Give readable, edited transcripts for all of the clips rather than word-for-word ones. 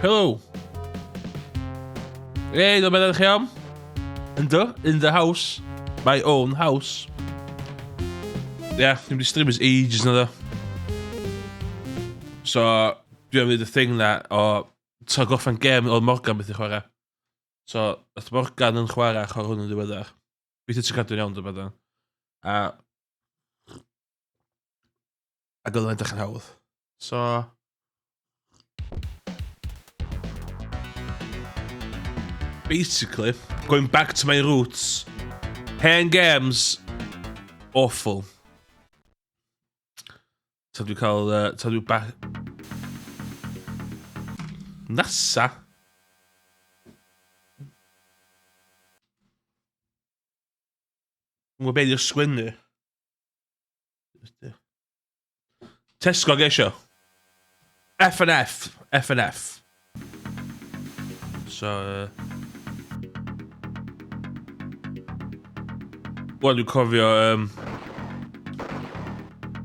Hello. Hey, dwi'n meddwl chi am? Ynddo, in the house. My own house. Yeah, dwi'n wedi stream ers ages na ddo. So, dwi'n am wneud y thing na o tra gorffen gêm oedd Morgan beth i chwarae. So, oedd Morgan yn chwarae chwarae hwn yn ddiweddar. Weithio ti'n cadw'n iawn, dwi'n meddwl. A Ac oedd o'n edrych yn hawdd. So... Basically, going back to my roots, hen games, awful. Ta dwi'n cael... Uh, ta dwi'n back... NASA? Dwi'n gwybod beth yw'r sgwennu. Tesco gesio. F and F. F and F. So... Wel, dwi'n cofio... Um,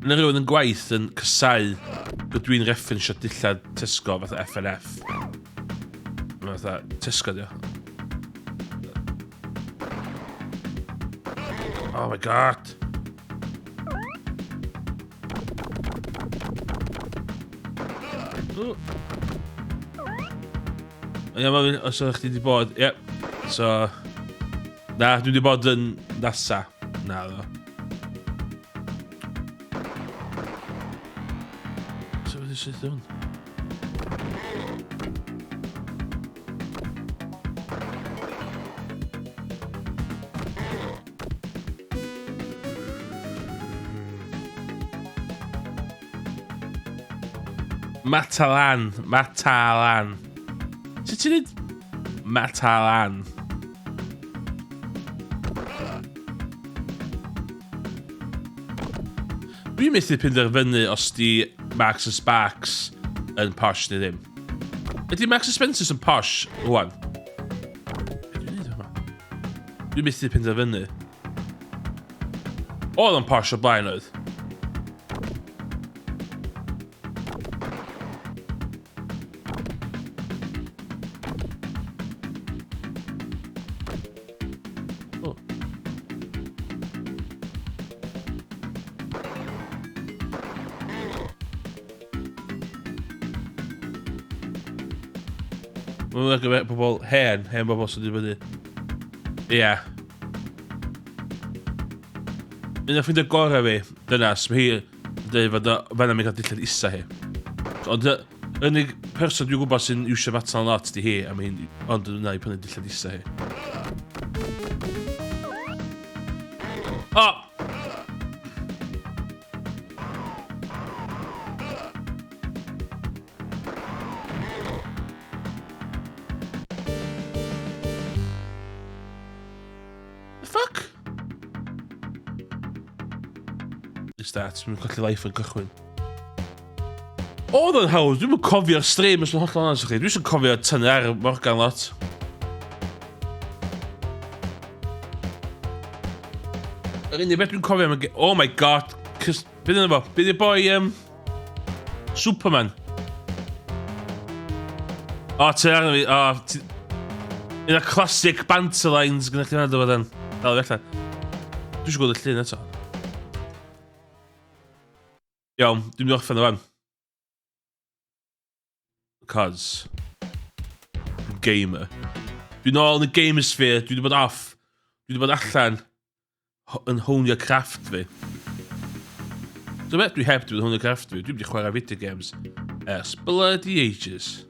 yna rhywun yn gwaith yn cysau bod dwi'n referensio dillad Tesco fatha F and F. Mae fatha Tesco dio. Oh my god. Ie, ma' os ydych chdi wedi bod, ie. So, na, dwi wedi bod yn NASA. Na, ddo. So, beth sydd hwn? Matalan. Matalan. Sut ti'n neud Matalan? Dwi'n methu penderfynu os di Marks and Sparks yn posh neu ddim. Ydy Marks and Spencer's yn posh rwan? Be dwi'n neud yma? Dwi'n methu penderfynu. Oedd o'n posh o blaen oedd. Oh. Mae'n ar gyfer pobl hen, hen bobl sydd wedi fyny. Ie. Yeah. Un o'r ffrindiau gorau fi, dynas, mae hi yn dweud fod fan am ei cael dillad isa hi. Ond yr unig person dwi'n gwybod sy'n iwsio fatan lot di hi, a mae hi'n, ond yna i prynu dillad isa hi. Oh! The fuck? Restart, dwi'n colli life yn cychwyn. Oedd o'n hawdd, dwi'n cofio'r stream os dwi'n hollol onest chi. Dwi'n eisiau cofio tynnu ar Morgan lot. Yr unig beth dwi'n cofio am y... Oh my god! Cys... Beth yna fo? Beth yw'r boi... Um, Superman? O, oh, ti arno fi. O, oh, ti... Un o'r classic banter lines gyda chdi hwnna, dod yn. Dal i allan. Dwi eisiau gweld y llun eto. Iawn, dwi'n mynd i orffen o fan. Cos. I'm gamer. Dwi'n ôl yn y gamersphere, dwi wedi bod off. Dwi wedi bod allan yn honio craft fi. So beth, dwi heb wedi bod yn honio craft fi. Dwi wedi chwarae video games ers bloody ages.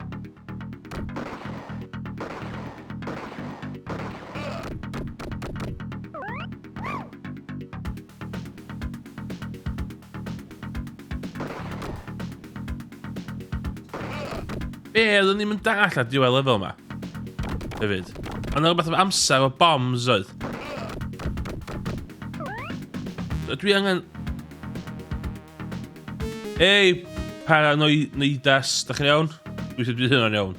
Be, oeddwn ni'n mynd dall ar diwedd lefel yma. Hefyd. Ond rhywbeth efo amser o bombs oedd. So, dwi angen... Ei, paranoidas, da chi'n iawn? Dwi eisiau dweud hynna'n iawn.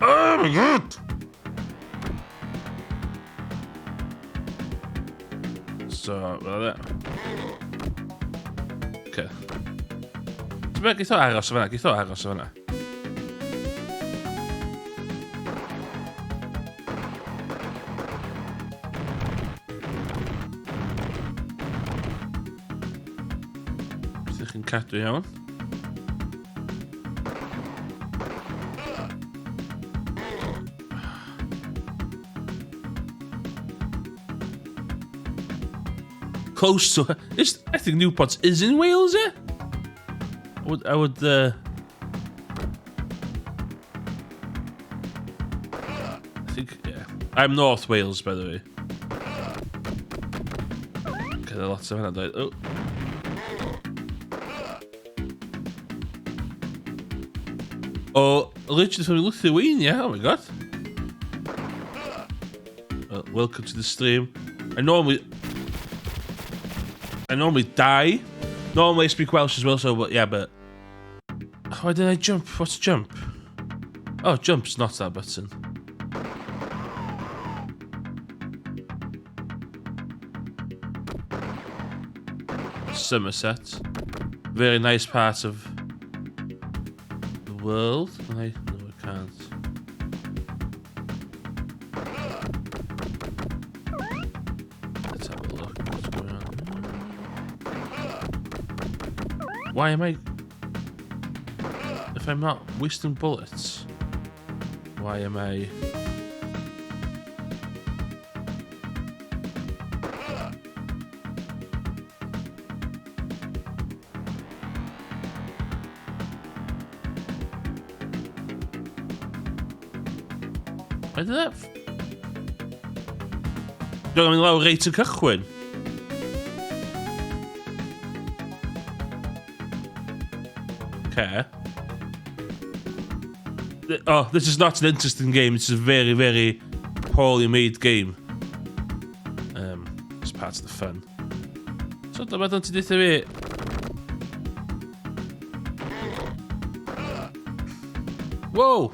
Oh my god! So, fel e. Okay. Ti'n meddwl, geith o aros o fanna, geith o aros o fanna. Beth ydych chi'n cadw iawn? Close to... Is, I think Newport is in Wales, yeah? I would... I would I think, yeah. I'm North Wales, by the way. Gyda lot o hynna, dweud. Oh. Oh, literally from Lithuania. Oh my god. Well, welcome to the stream. I normally... I normally die. Normally I speak Welsh as well, so, but yeah, but... Why did I jump? What's jump? Oh, jump's not that button. Somerset. Very nice part of the world. I, no, I can't. Let's have a look. What's going on? Why am I... If I'm not wasting bullets, why am I... Why did that... Dwi'n mynd lawr reit y cychwyn. Okay. Oh, this is not an interesting game. It's a very, very poorly made game. It's part of the fun. So, dyma dyn ti deutha fi. Whoa!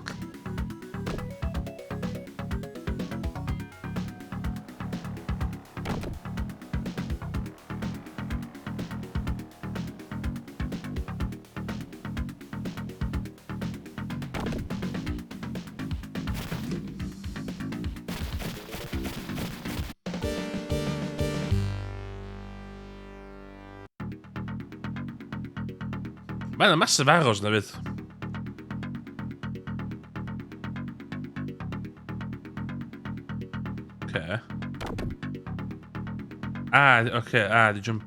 Mae yna massive arrows na fydd. Okay. Ah, okay, ah, the jump.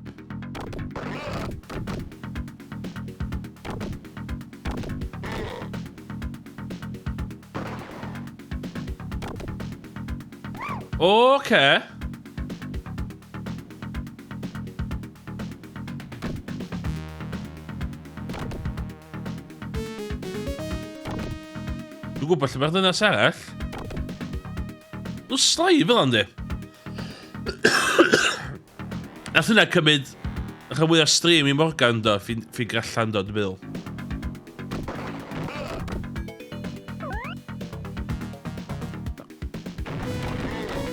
Okay. Dwi'n gwybod lle mae'r ddynas arall. Dwi'n slai fel yndi. Nath hynna cymryd rhan fwy o stream i Morgan do, ffigur allan do, dwi'n meddwl.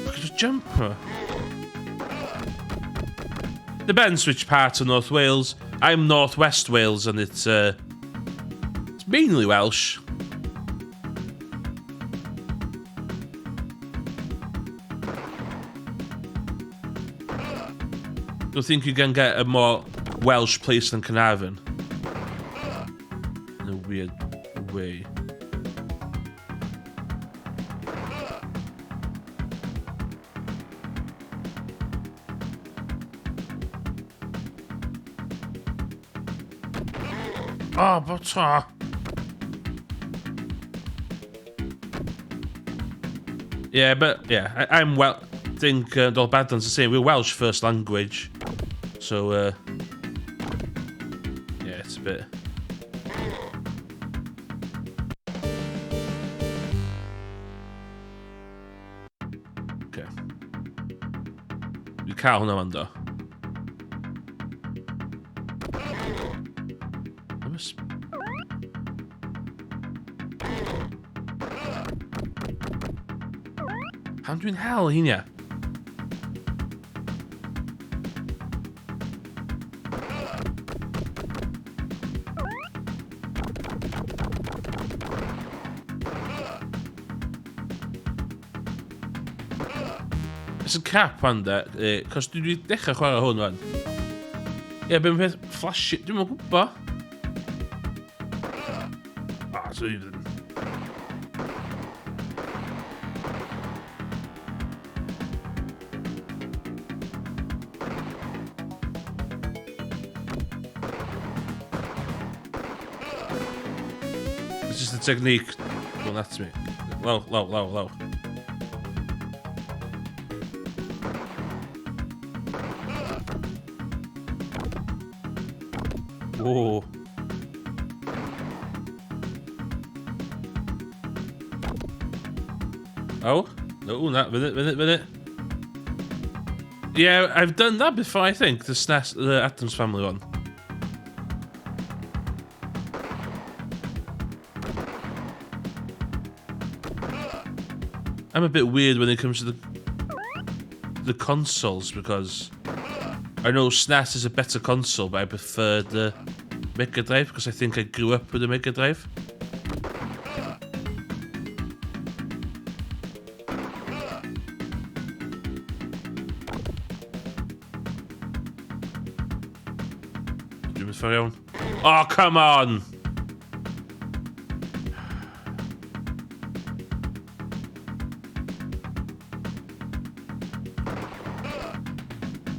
Look at the jumper. Depends which part of North Wales. I'm North West Wales and it's mainly Welsh. Don't think you can get a more Welsh place than Caernarfon. In a weird way. Oh, but Yeah, but yeah, I'm well. I think Dolbadarn's the same. We're Welsh first language, so yeah, it's a bit. Okay. Dwi'n cael hwnna fan do. Pam dwi'n hel hyn ia? Internet yn crap wan de, cos dwi wedi dechrau chwarae hwn wan. Ie, yeah, be mae'n peth flashy, dwi'm yn gwybod. Ah, so even. It's just a technique going at me. Lawr, lawr, lawr, lawr. Whoa. Oh, no, na, fyny, fyny, fyny. Yeah, I've done that before, I think, the SNES, the Addams Family one. I'm a bit weird when it comes to the consoles because I know SNES is a better console, but I prefer the Mega Drive because I think I grew up with the Mega Drive. Dwi'n mynd ffordd iawn. Oh, come on!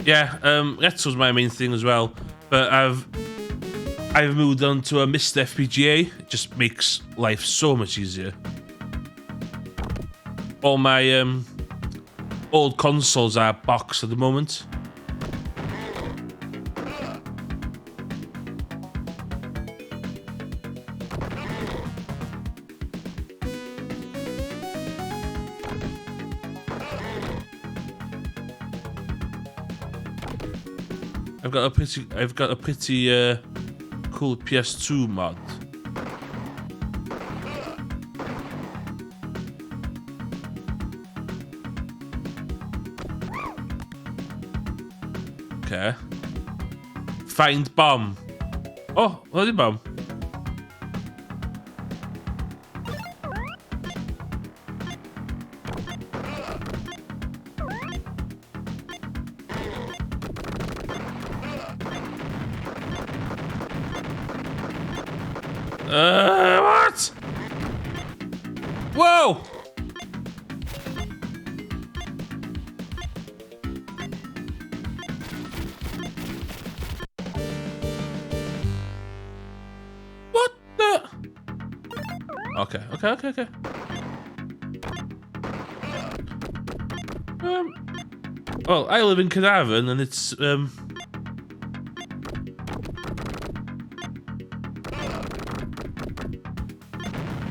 Yeah, retro's my main thing as well. But I've moved on to a MiSTer FPGA. It just makes life so much easier. All my old consoles are boxed at the moment. I've got a pretty cool PS2 mod. Okay. Find bomb. Oh, what is bomb? What? Whoa! What the? Okay. Well, I live in Caernarfon and it's,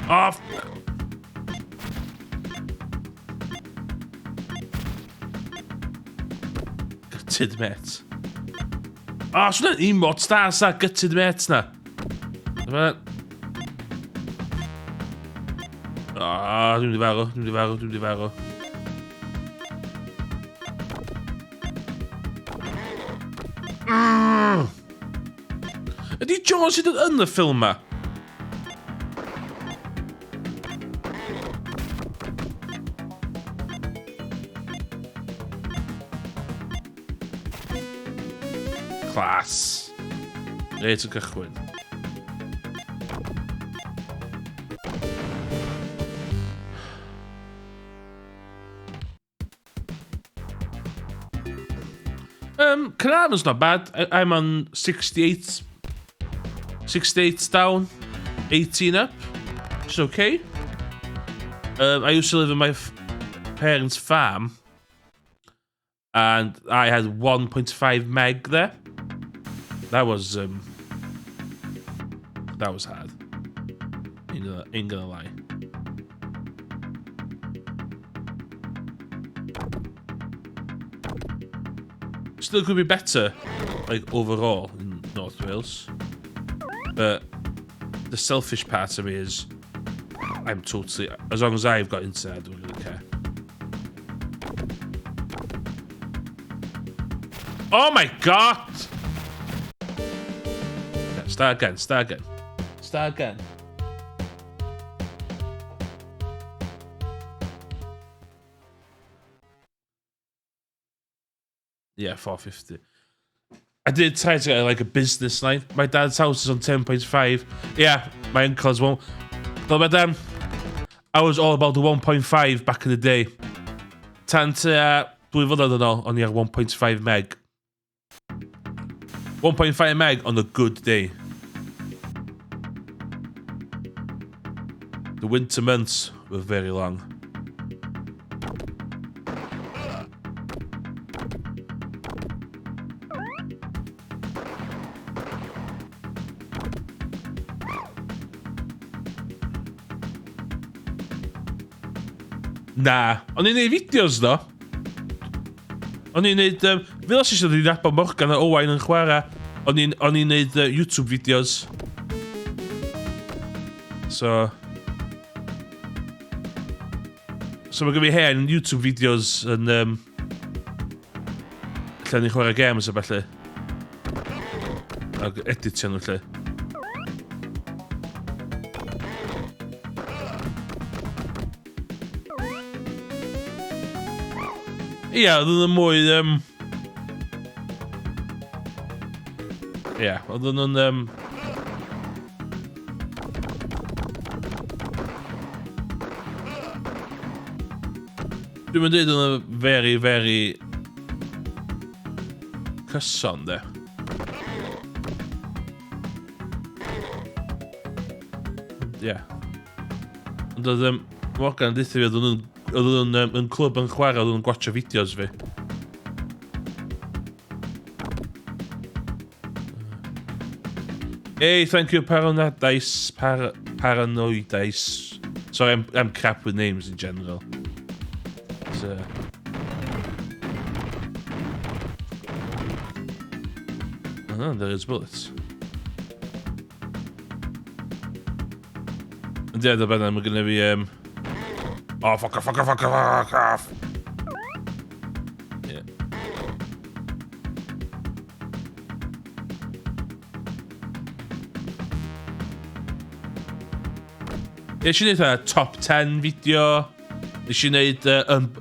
off. Gutted, mate. Oh, so that emote stars that gutted, mate, na. Ah, dwi'n di farw, dwi'n di farw, dwi'n di farw. Ydy Jaws sydd yn y ffilm ma? Class. Reit o gychwyn. Caernarfon's not bad. I'm on 68 down, 18 up. It's okay. I used to live in my parents' farm, and I had 1.5 meg there. That was hard. Ain't going to lie. Still could be better, overall in North Wales. But the selfish part of me is, I'm totally, as long as I've got internet, I don't really care. Oh my god! Yeah, start again, start again. Start again. Yeah, 450. I did try to get like a business line. My dad's house is on 10.5. Yeah, my uncle's one. But then, I was all about the 1.5 back in the day. Tan tua dwy flynedd yn ôl, o'n i ar 1.5 meg. 1.5 meg on a good day. The winter months were very long. Na. O'n i'n neud fideos ddo. O'n i'n neud... Um, fel os eisiau dod i nabod Morgan a Owain yn chwarae, o'n i'n o'n i'n neud YouTube videos. So... So mae gen fi hen YouTube videos yn... Um, lle ni'n chwarae games a felly. Ac editio nhw lle. Ia, oedd nhw'n mwy... Um... Ia, oedd nhw'n... Um... Dwi'n mynd dweud yn very, very cyson, de. Ie. Yeah. Ond oedd um, Morgan yn deutha fi, oedd nhw'n oedd nhw'n um, yn clwb yn chwarae, oedd nhw'n gwatcha fideos fi. Hey, thank you, Paranoidais. Par Paranoidais. Sorry, I'm, I'm crap with names in general. So... Oh, there is bullets. Ond ie, da benna, mae gennym fi... Um... Oh, fuck off, fuck off, fuck off, fuck off! Yeah. Nes i wneud top 10 fideo. Nes i wneud un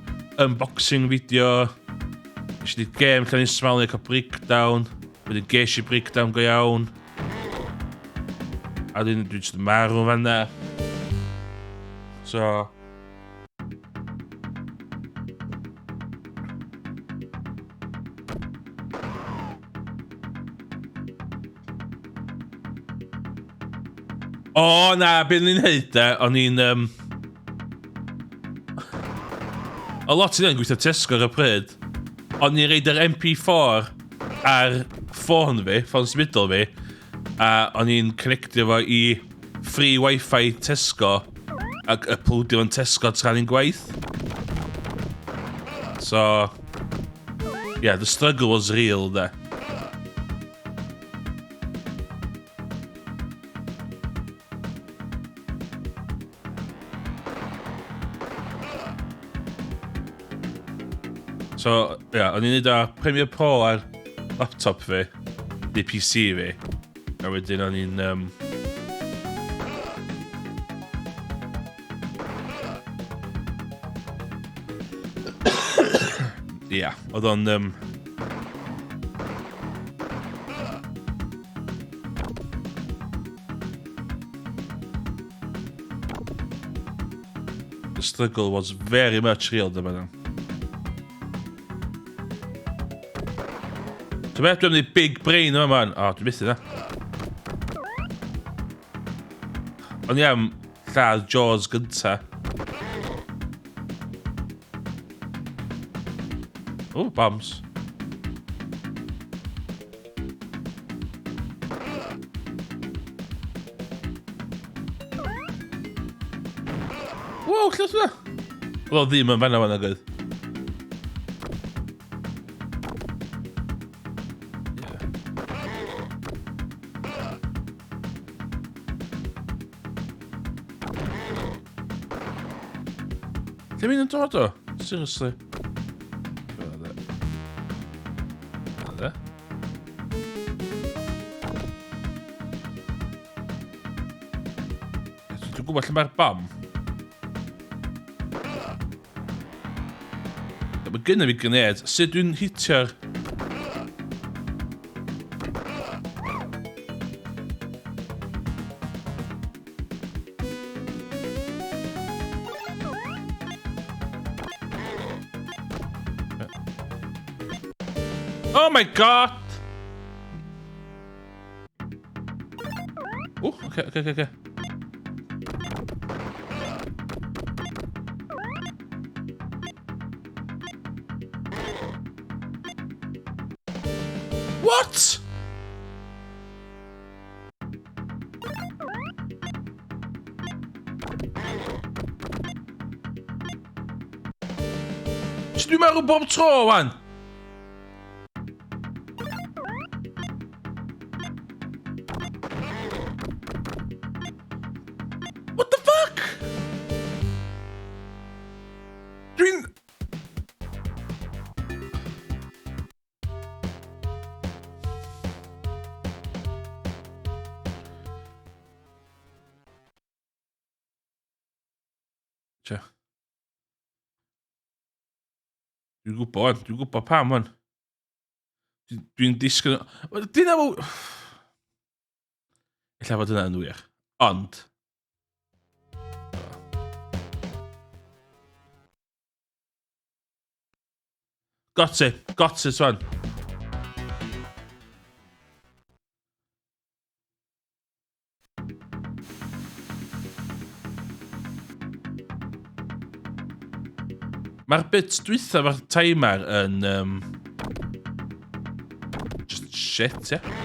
unboxing fideo. Nes i wneud game lle ni'n smalio cael breakdown. Wedyn ges i breakdown go iawn. A wedyn dwi jyst yn marw fanna. So... O na, be o'n i'n neud de, o'n i'n... Um... O lot i'n gweithio Tesco ar y pryd. O'n i'n reid yr MP4 ar ffôn fi, ffôn symudol fi, a o'n i'n connectio fo i free wifi Tesco ac uploadio fo'n Tesco tra ni'n gwaith. So, yeah, the struggle was real, de. So, ia, yeah, o'n i'n neud o Premiere Pro ar laptop fi, neu PC fi, a wedyn o'n i'n... Um, Ia, yeah, oedd o'n... Um, The struggle was very much real, dyma nhw. Ti'n beth, dwi'n mynd big brain yma, man. O, oh, dwi'n methu na. O'n i am lladd Jaws gynta. Oh, bombs. Wow, lle oedd hwnna? Oedd o ddim yn fanna fan oedd. Lle mae'n dod o? Seriously. Dwi'n gwybod lle mae'r bom. Mae gynnu fi grenade. Sut dwi'n hitio'r... Oh my god! O, oce, oce, oce. What? Sut dwi'n marw bob tro, wan? What the fuck? Dwi'n... Tja. Dwi'n gwybod, dwi'n gwybod pam, wan. Dwi'n disgwyl... Dyna fo... Ella fod hynna'n wir. Ond... Got it. Got it, wan. Mae'r bit dwytha fo'r timer yn... Um, just shit, ie. Yeah.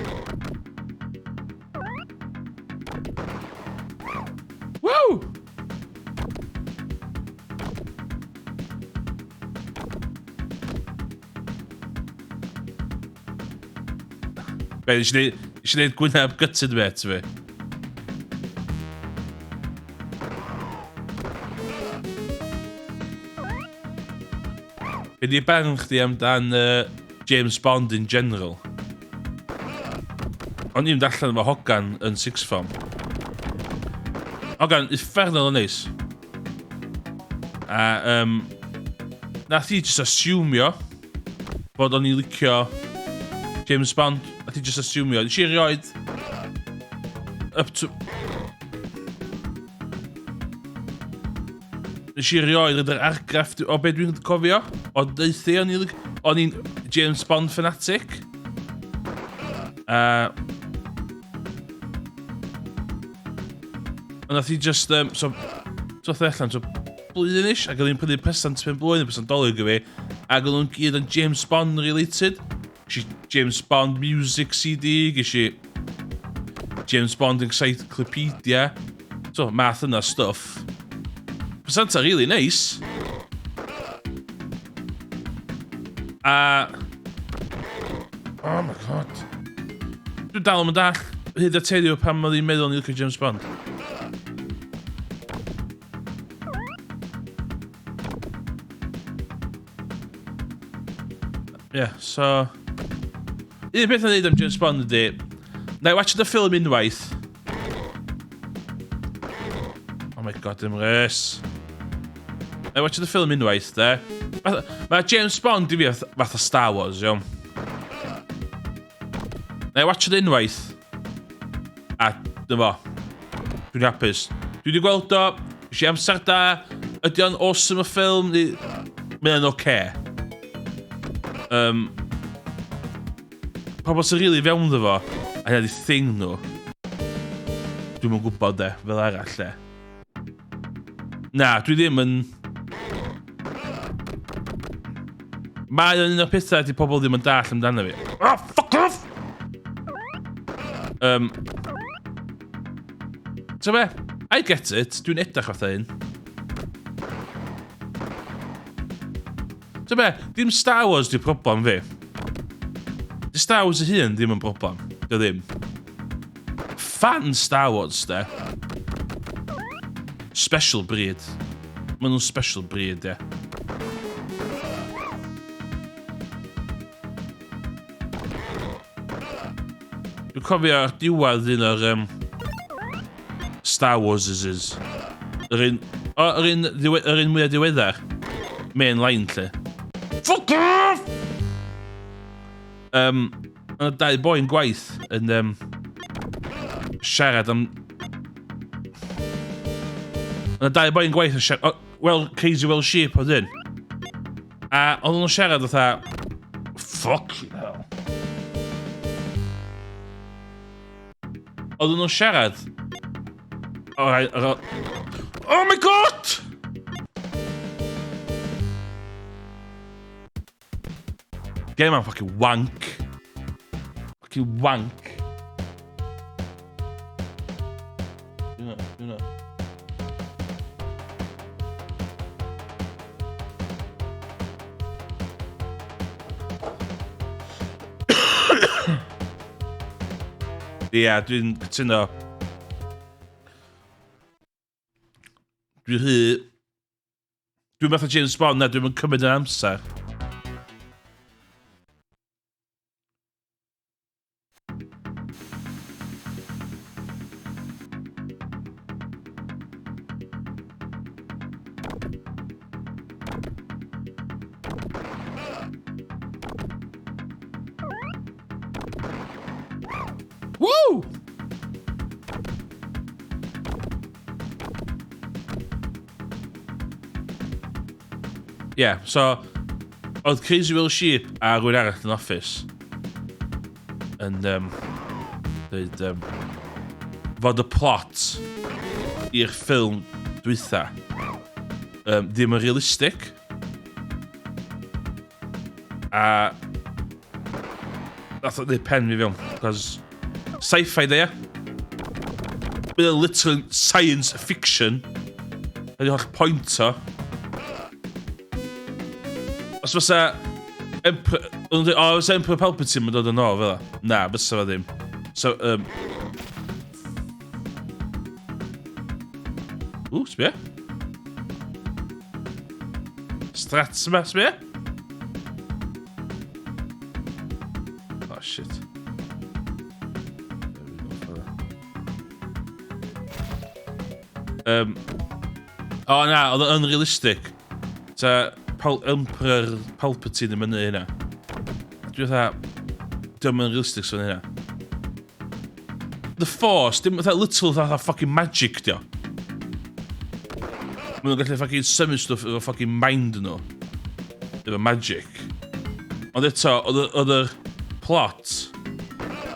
Woo! Be, nes i wneud gwyneb gutted mate fi? Be di barn chdi amdan uh, James Bond in general? O'n i'n allan efo hogan yn sixth form. Hogan, uffernol o neis. A um, nath hi just assumeio bod o'n i'n licio James Bond. Nath hi just assumeio. Nes i erioed up to... Nes i erioed rhaid yr argraff o beth dwi'n cofio. O deithi o'n i'n o'n i'n James Bond fanatic. A... Ond nath hi just, um, so, so allan, so blwyddyn ish, ac oedd hi'n prynu presant pen blwyddyn, presant dolyg i fi, ac oedd nhw'n gyd yn James Bond related. Ges i James Bond music CD, ges i James Bond Encyclopedia. So, math yna stuff. Presenta really nice. A... Oh my god. Dwi'n dal yn dall hyd at heddiw pam oedd hi'n meddwl ni'n licio James Bond. Yeah, so... Un peth yn dweud am James Bond ydy... Na i watch y ffilm unwaith. Oh my god, dim res. Na i watch y ffilm unwaith, de. Mae James Bond i fi fath o Star Wars, iawn. Na i watch it unwaith. A dyma fo. Dwi'n hapus. Dwi wedi gweld o. Nes i amser da. Ydy o'n awesome y ffilm? Mae o'n oce. Okay. Um, pobl sy'n rili really fewn ddo fo, a hynna di thing nhw. Dwi'm yn gwybod de, fel arall de. Na, dwi ddim yn... Mae o'n un o'r pethau di pobl ddim yn dall amdano fi. Oh, fuck off! Um, so be? I get it. Dwi'n edrych fatha un. So be? Dim Star Wars di problem fi. Di Star Wars ei hun ddim yn broblem. Dio ddim. Fan Star Wars, de. Special breed. Maen nhw'n special breed, ie. Dwi'n cofio ar diwedd un o'r um, Star Wars-is. Yr un, o, yr un, yr un mwyaf diweddar. Main line, lle. Fuck off! Um, Mae dau boi'n gwaith yn um, siarad am... Mae dau boi'n gwaith yn siarad... Oh, well, Crazy Well Sheep oedd hyn. A oedden nhw'n siarad fatha... Fuck you hell. Oedden nhw'n siarad... Alright, Oh my god! Game am fucking wank. Fucking wank. Dwi'n dwi'n Ie, yeah, dwi'n cytuno. Dwi'n rhy... Dwi'n fatha James Bond na, dwi'n cymryd yn amser. Woo! Yeah, so oedd Crazy Will Sheep a rhywun arall yn office yn dweud fod y plot i'r ffilm dwytha ddim yn realistig. A nath o neud pen fi fewn, cos sci-fi da ia. Mae o'n literally science fiction. Ydy holl point o. Os fysa Emperor... O, fysa Emperor Palpatine yn dod yn ôl fel Na, fysa fo ddim. So, Ww, sbia. Strats yma, sbia. Oh, shit. Oh, na, oedd o'n unrealistic. Ta, Pal Emperor Palpatine yn mynd hynna. Dwi'n fatha, diolch yn realistic sôn hynna. The Force, dim fatha little fatha fucking magic dio. Maen nhw'n gallu fucking symud stwff efo fucking mind nhw. Efo magic. Ond eto, oedd yr plot,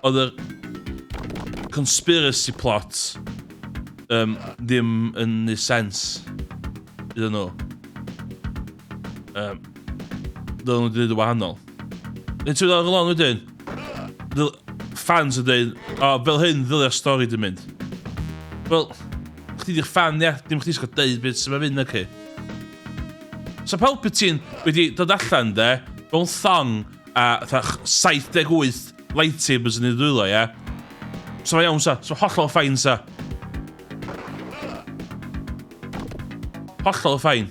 oedd yr conspiracy plot ddim yn neud sens iddyn nhw. Ddylen nhw wedi gwneud yn wahanol. Neu ti'n meddwl ar wedyn? Fans yn dweud, o, oh, fel hyn ddylia'r stori di mynd. Wel, chdi di'r fan, ia, dim chdi sy'n deud beth sy'n mynd, na chi. So Palpatine wedi dod allan, de, mewn thong a 78 lightsabers yn ei ddwylo, ia. So mae iawn, sa. So hollol fine, sa. Hollol fine.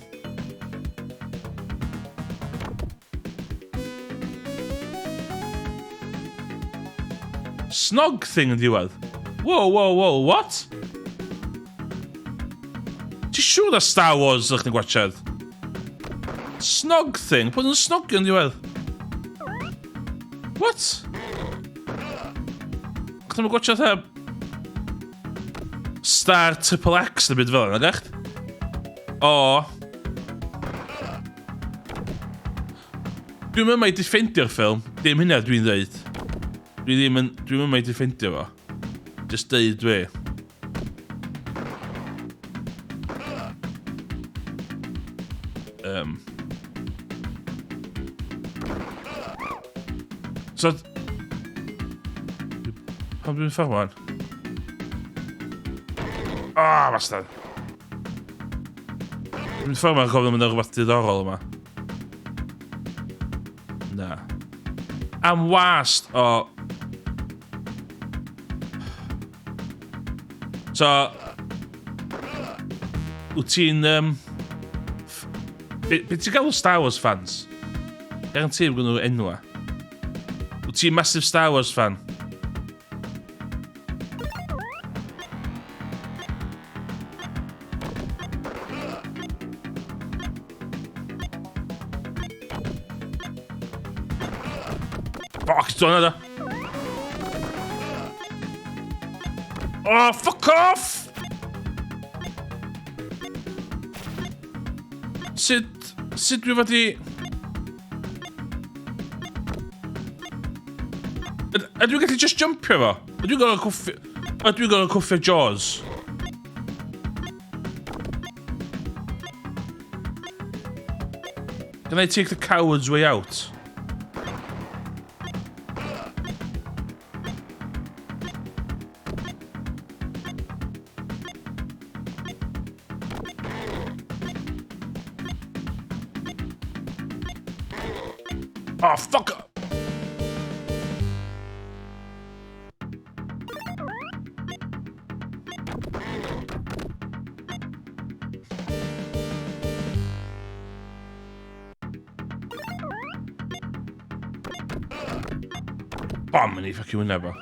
Snog thing yn diwedd. Whoa, whoa, whoa, what? Ti siŵr na Star Wars ydych chi'n gwachad? Snog thing? Pwy yn snogio yn diwedd? What? Chdi ddim yn gwachad fatha Star Triple X neu byd fel yna, gach? O. Dwi'n yma i defendio'r ffilm. Dim hynna dwi'n dweud. Dwi ddim yn... Dwi'n yma i defendio fo. Just deud dwi. So... Pam dwi'n ffordd wan? Ah, oh, bastard. Dwi'n ffordd ma'n gofyn mynd rhywbeth diddorol yma. Na. Am wast o... So... Wyt ti'n... Be, be ti'n galw Star Wars fans? Guarantee bod nhw enwa. Wyt ti'n massive Star Wars fan? Fuck, dyna da. Oh, fuck off! Sut dwi fod i... Ydw i'n gallu just jumpio fo? Ydw i'n gorfod cwffio... A dwi'n gorfod cwffio Jaws. Can I take the coward's way out? Oh, fuck! Bam, yn ei ffucking wyneb o.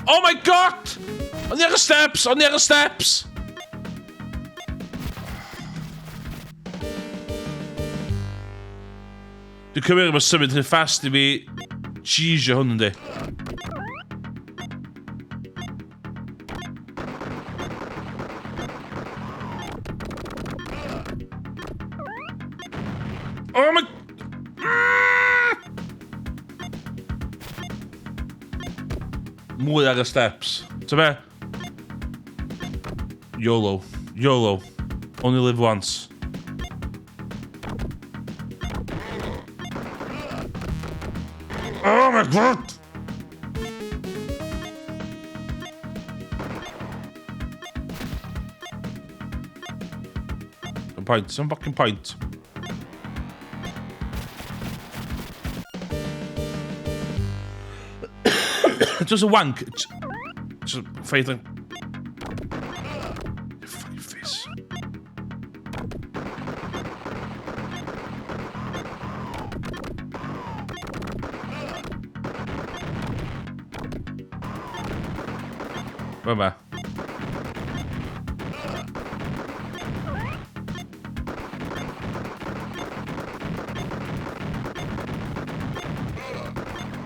Oh my god! O'n i ar y steps! O'n i ar y steps! Dwi'n cymryd bod symud rhy fast i fi cheesio hwn yndi. Oh my... Mwy ar y steps. Ta be? YOLO. YOLO. Only live once. Oh my god! Some point, some fucking point. Just a wank. Just ffaith like... Your fucking face. Bye-bye.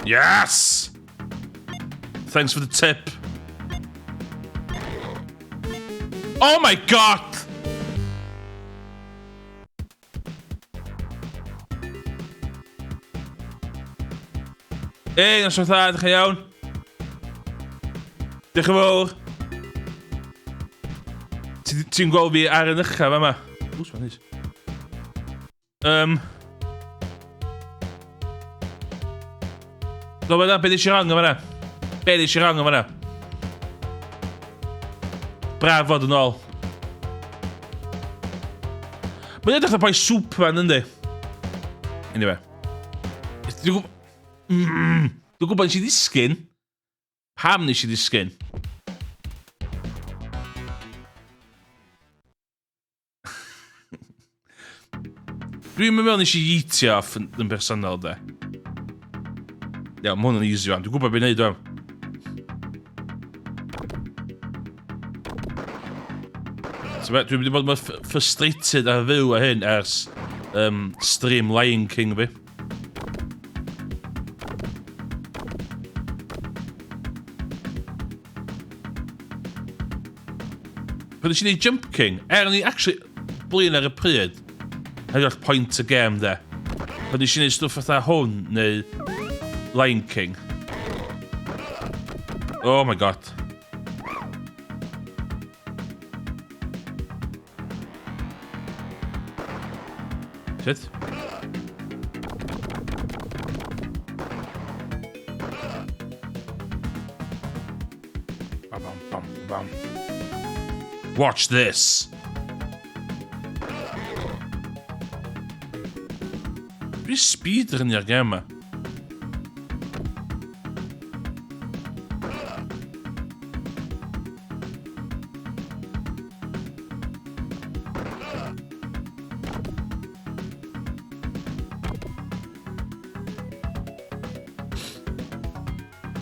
Yes! Thanks for the tip. Oh my god! Ei, noswaith dda, ydych chi iawn? Diolch yn fawr. Ti'n ti gweld fi ar yn uchaf yma? Wws, mae'n neis. Do, fe be nes i wrong yma? Be nes i wrong yma? Braf fod yn ôl. Mae'n edrych fatha boi Superman, yndi? Anyway. Dwi'n gwybod... Dwi'n gwybod nes i ddisgyn. Pam nes i ddisgyn? Dwi'n mynd mewn nes i yeetio off yn, yn bersonol, de. Iawn, mae hwn yn easy one. Dwi'n gwybod beth wneud o'n. So, dwi'n mynd i bod mor frustrated ar fyw a hyn ers stream Lion King fi. Pan nes i wneud Jump King, er o'n i actually blin ar y pryd, heb all point y gêm de. Pan nes i wneud stwff fatha hwn, neu Lion King. Oh my god. Shit. Bam, bam, bam, bam. Watch this. Dwi'n speedrunio'r gem yma.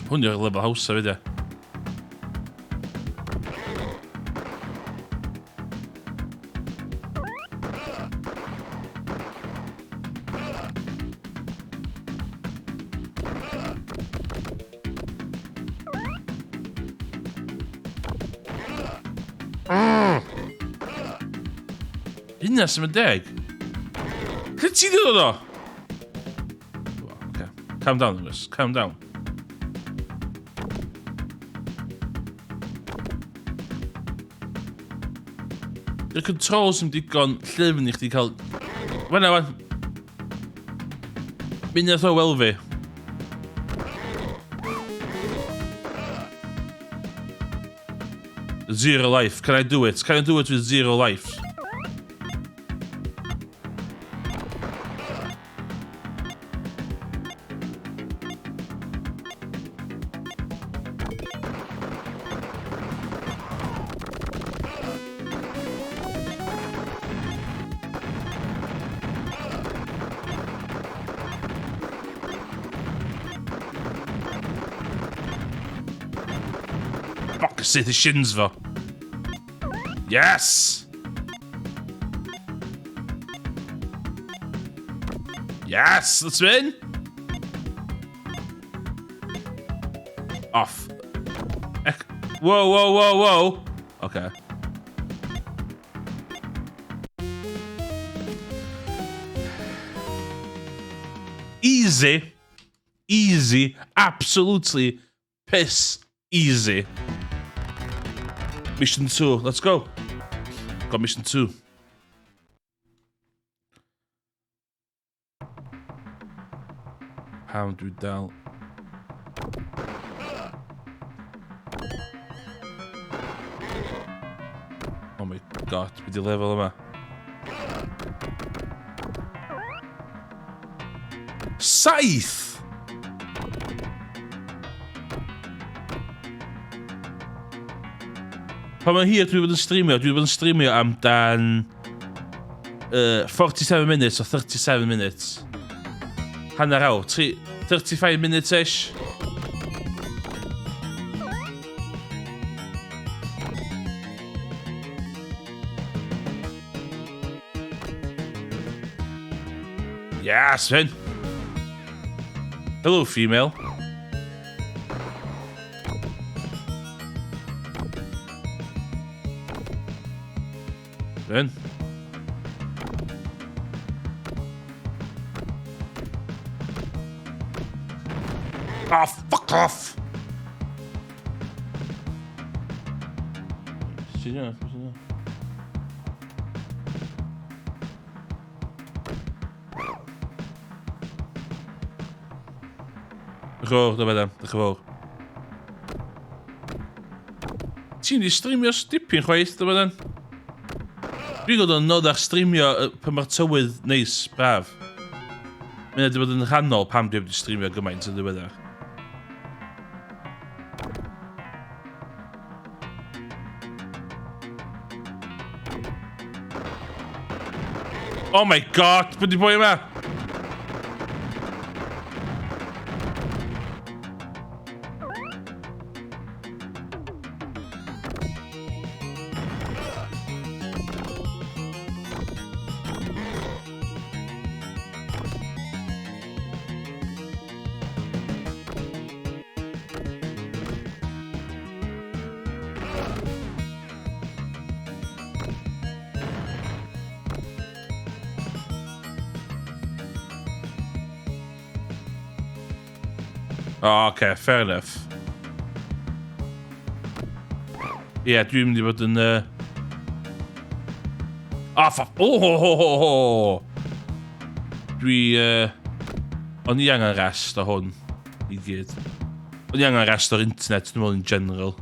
Hwn yw'r lefel hawsa fyd, e. Hynna sy'n mynd deg. Lle ti di dod o? Okay. Calm down, Lewis. Calm down. Di'r controls yn digon llyfn i chdi cael... Fan'na, wan. Mynd nath o wel fi. Zero life. Can I do it? Can I do it with zero life? Fuck, syth y shins fo. Yes! Yes, let's win! Off. Ec whoa, whoa, whoa, whoa! Okay. Easy. Easy. Absolutely piss easy. Mission 2, let's go. Got mission 2. Pam dwi dal... Oh my god, beth di lefel yma? Saith! Pa mor hir dwi wedi bod yn streamio? Dwi wedi bod yn streamio amdan 47 minutes or 37 minutes. Hanner awr. 35 minutes-ish. Yes, Finn. Hello, female. Finn. Ah, oh, fuck off! Sy'n yna? Sy'n yna? Diolch yn fawr, dyma Diolch yn fawr. Ti'n di streamio dipyn chwaith, dyma dan. Dwi'n gwybod yn noddach streamio pan mae'r tywydd neis, braf. Mae'n wedi bod yn rhannol pam dwi wedi streamio gymaint yn ddiweddar. Oh my god, beth di boi yma? Oh, okay, fair enough. Ie, yeah, dwi'n mynd i fod yn... Ah, oh, oh, ho, ho, ho, ho! Dwi... O'n i angen rest o hwn i gyd. O'n i angen rest o'r internet, dwi'n meddwl in general.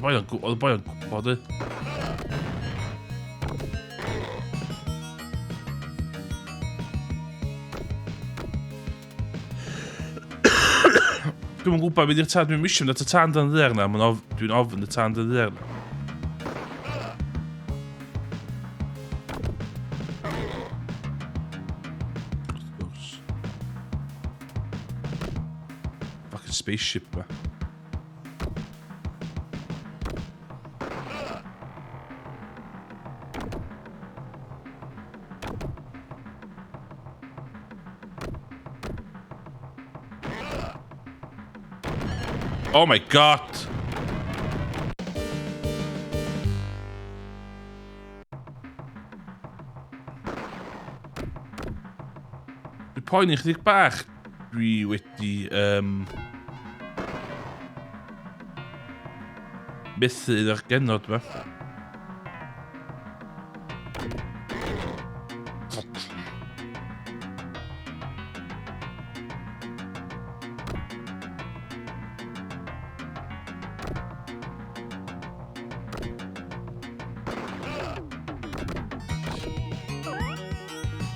Oedd boi oedd boi yn gwybod e. Dwi'm yn gwybod beth yw'r tân, dwi'n misio mynd at y tân dan ddaear na, mae'n of, dwi'n ofn y tân dan ddaear na. Wrth gwrs. Fucking spaceship ma. Oh my god! Dwi'n poeni chydig bach. Dwi wedi... Um, methu un o'r genod ma.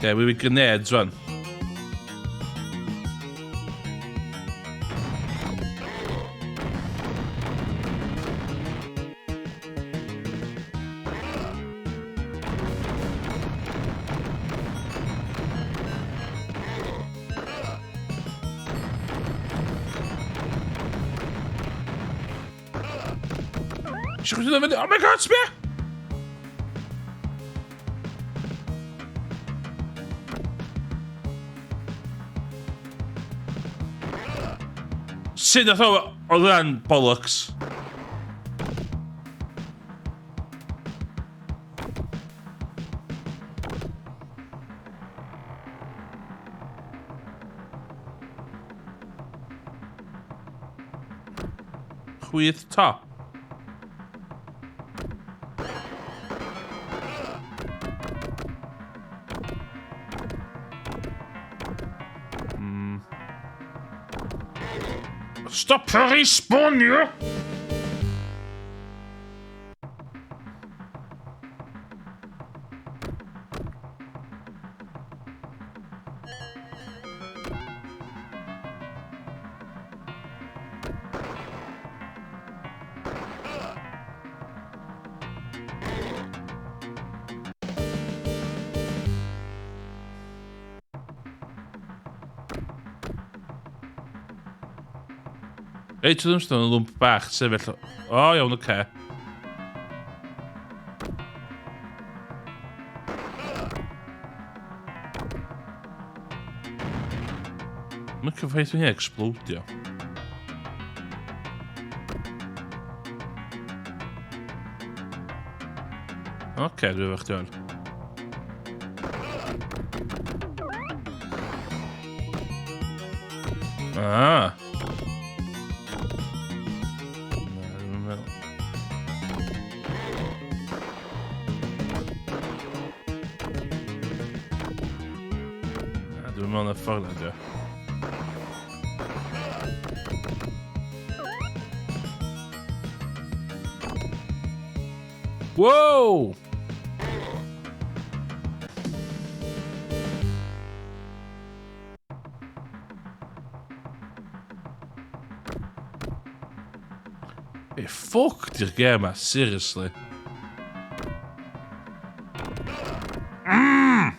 Yeah, we were grenades rwan. Eisiau chwilio fyny? Oh my god, sbia! Sut nath o... Oedd hwnna'n bollocks. Chwyth top. Stop respawnio! Reit, dwi'n ymstod yn lwmp bach, sefyll... O, oh, iawn, oce. Okay. Mae'n cyfraith hyn explodio. Oce, okay, dwi efo chdi o'n. Ah. Na, ddim yn meddwl. Na, dwi'n meddwl na ffordd na, dio. Wow! Be ffwc di'r gêm ma, seriously? Mm!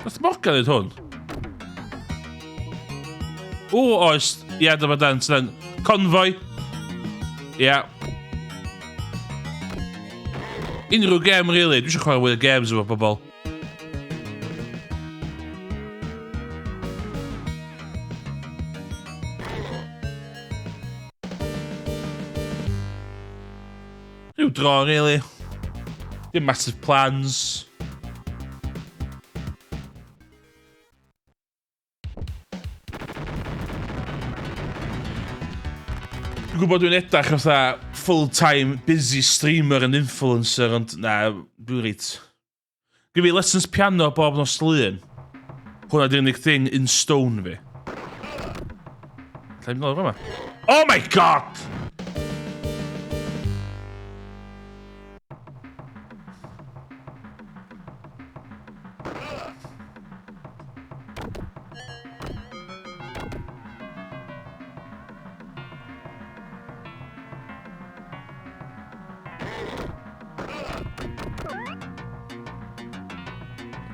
Nath Morgan neud hwn? O, oes. Ie, yeah, dyma dan. Dan. Convoy. Ie. Yeah. Unrhyw gem, really. Dwi eisiau chwarae mwy o games efo bobl. Rhyw dro, really. Dim massive plans. Dwi'n Dwi'n gwybod dwi'n edrych fatha full-time busy streamer and influencer, ond na, dwi'n reit. Gyn fi lessons piano bob nos Lun. Hwna di'r unig thing in stone fi. Alla i mynd lawr yma? Oh my god!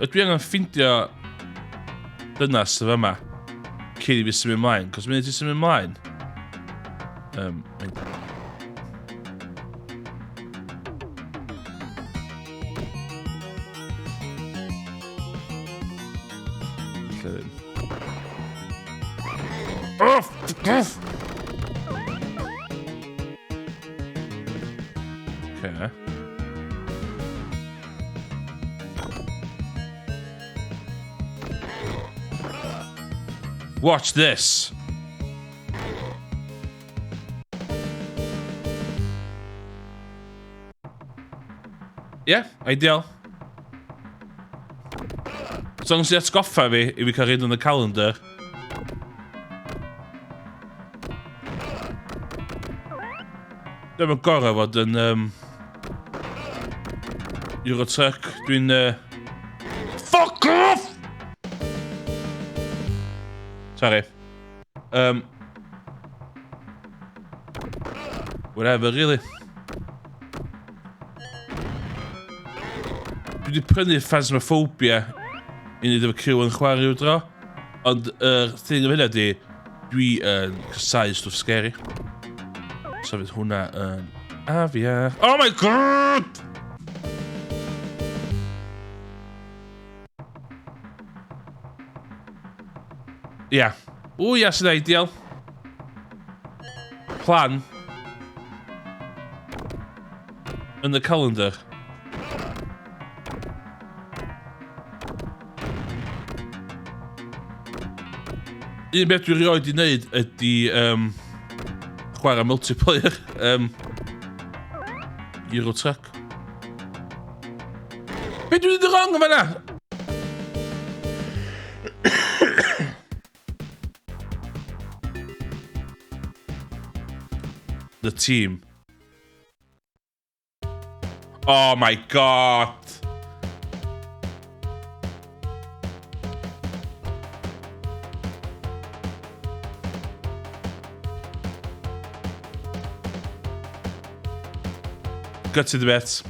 Ydw i angen ffindio dynas y fama cyn i fi symud ymlaen, cos mynd i ti symud ymlaen. Um, Lle ddim. Oh, off! Okay. Watch this. Yeah, ideal. As long as ti atgoffa fi i fi cael rhaid yn y calendar. Dwi'n yn gorau fod yn um, Euro Truck. Dwi'n... Fuck off! Sorry. Whatever, really. Dwi wedi prynu Phasmophobia i wneud efo criw yn chwarae rhyw dro. Ond yr uh, thing efo hynna di, dwi yn casáu stwff scary. So fydd hwnna yn afiach. Oh my god! Ia. Yeah. O ia, sy'n ideal. Plan. Yn y calendar. Un beth dwi rioed i wneud ydy um, chwarae multiplayer um, Euro Truck. Be dwi'n mynd wrong yn fanna? The team. Oh my god! Gutted a bit.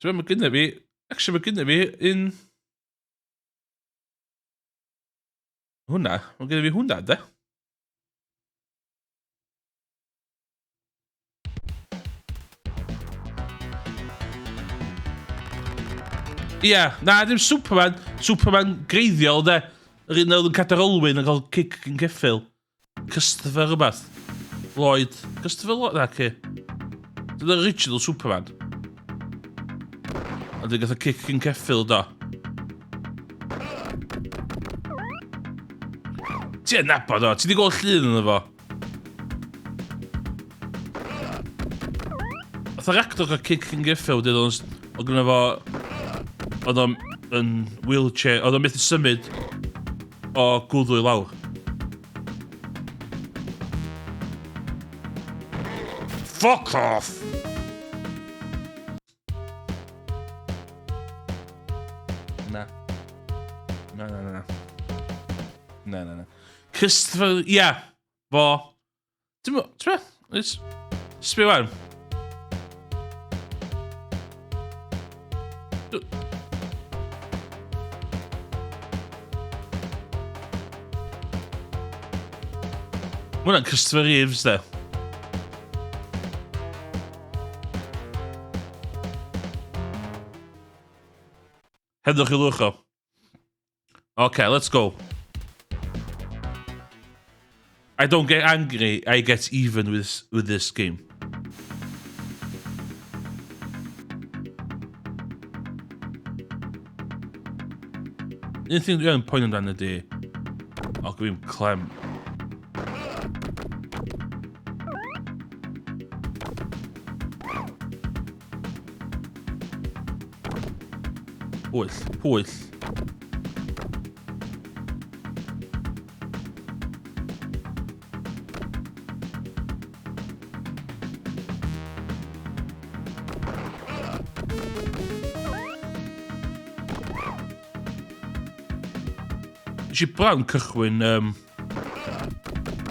Dwi'n mae gynna fi... Actually, mae gynna fi un... Hwnna? Mae gynna fi hwnna, de? Ia, yeah, na, dim Superman. Superman greiddiol, de. Yr un oedd yn cadair olwyn yn cael cic yn ceffyl. Christopher rhywbeth. Lloyd. Christopher Lloyd? Na, ci. Dyna'r original Superman. A dyn gath o cic yn ceffyl, do. Ti yn nabod o, ti di gweld llun yna fo. Oedd yr actor gael cic yn geffyl, dyn oedd gynno fo... Oedd o'n yn wheelchair, oedd o'n methu symud o gwddw i lawr. Fuck off! Na. Na, na, na. Na, na, na. Christopher, ia, yeah, fo. Ti'n mo, ti'n mo, sbio wan. Mae hwnna'n Christopher Reeves, de. Heddwch i lwch o. Okay, let's go. I don't get angry, I get even with, with this game. Un thing dwi'n poen amdano ydy... O, gwyn clem. Pwyll, pwyll. Nes i bron cychwyn um,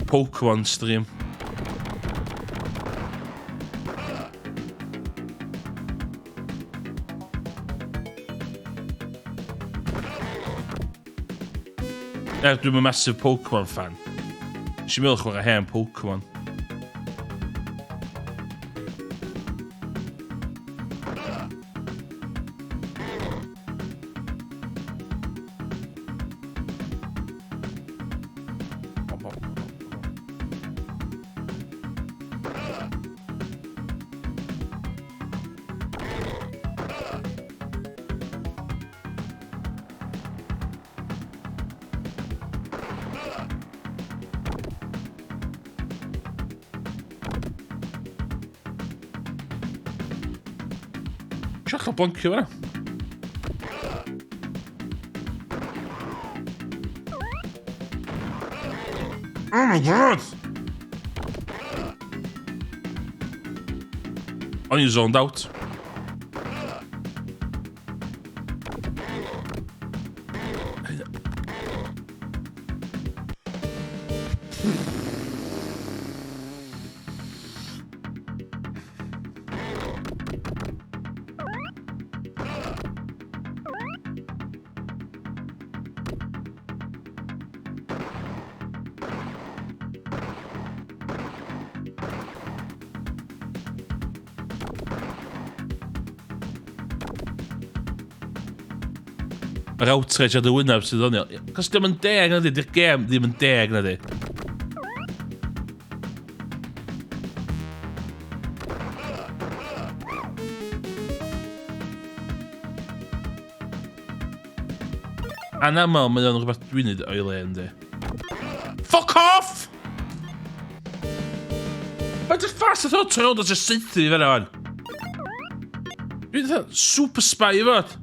Pokemon stream. Er, dwi'n massive Pokemon fan. Nes i meddwl chwarae hen Pokemon. Siarad cael blancio fan'na. Oh my god! O'n i'n zoned out. Yr outrage ar dy wyneb sydd ddoniol. Cos dim yn deg na di, di'r gêm ddim yn deg na di. Anaml mae o'n rhywbeth dwi'n neud o'i le yndi. Fuck off! Mae'n just fast as hell trwy just saethu i fyna fan. Dwi'n dweud super spy i fod.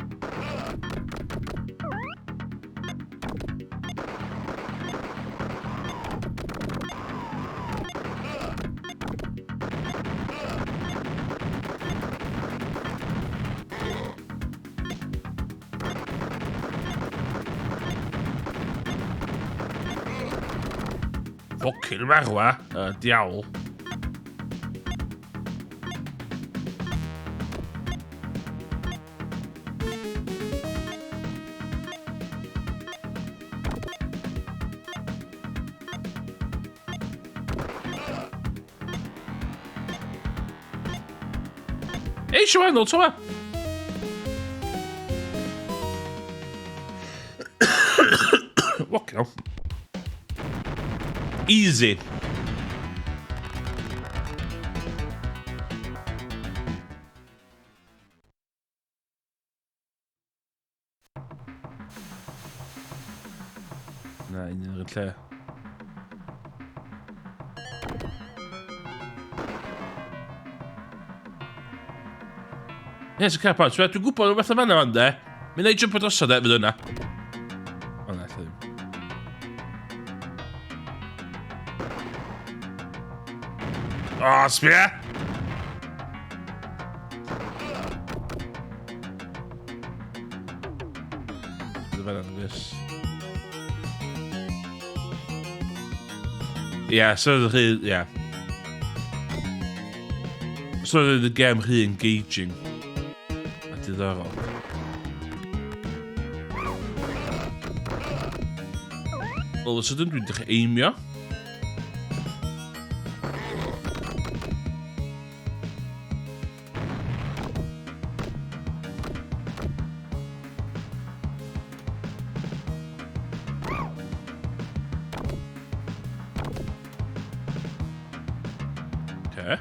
Fucking marwa, diawl. Ei, siwan, nôl tro 'ma. Fucking hell. Easy. Na, un yn yr lle. Ie, sy'n cael pawb. Dwi'n gwybod rhywbeth am yna fan de. Mi wna i jump drosodd e, fydd yna. O na, lle ddim. O, sbia! Ie, yeah, so ydych chi, ie. Yeah. So oedd y gem rhy engaging. A diddorol. Wel, os ydyn dwi'n dechrau aimio. Okay.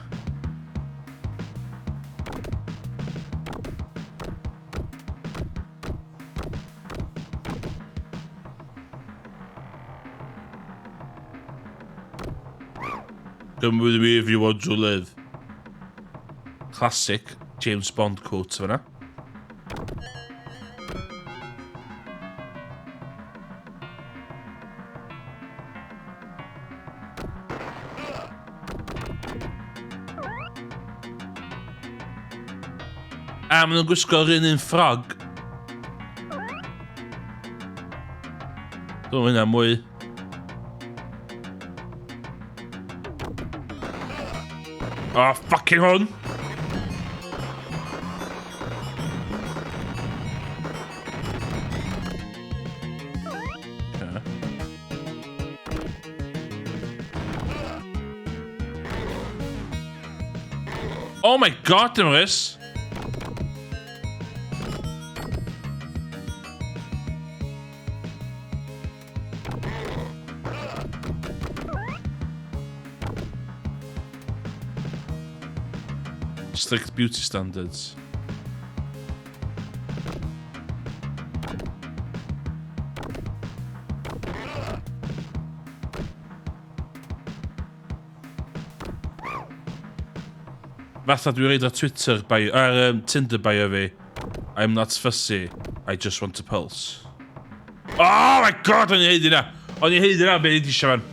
Come with me if you want to live. Classic James Bond quote fyna. A maen nhw'n gwisgo'r un un ffrog. Dwi'n hynna mwy. Oh, fucking hwn! Oh my god, Emrys! Strict beauty standards. Fatha dwi'n reid ar Twitter bio, ar Tinder bio fi. I'm not fussy, I just want a pulse. Oh my god, o'n i heidi na! O'n i heidi na, be i eisiau fan.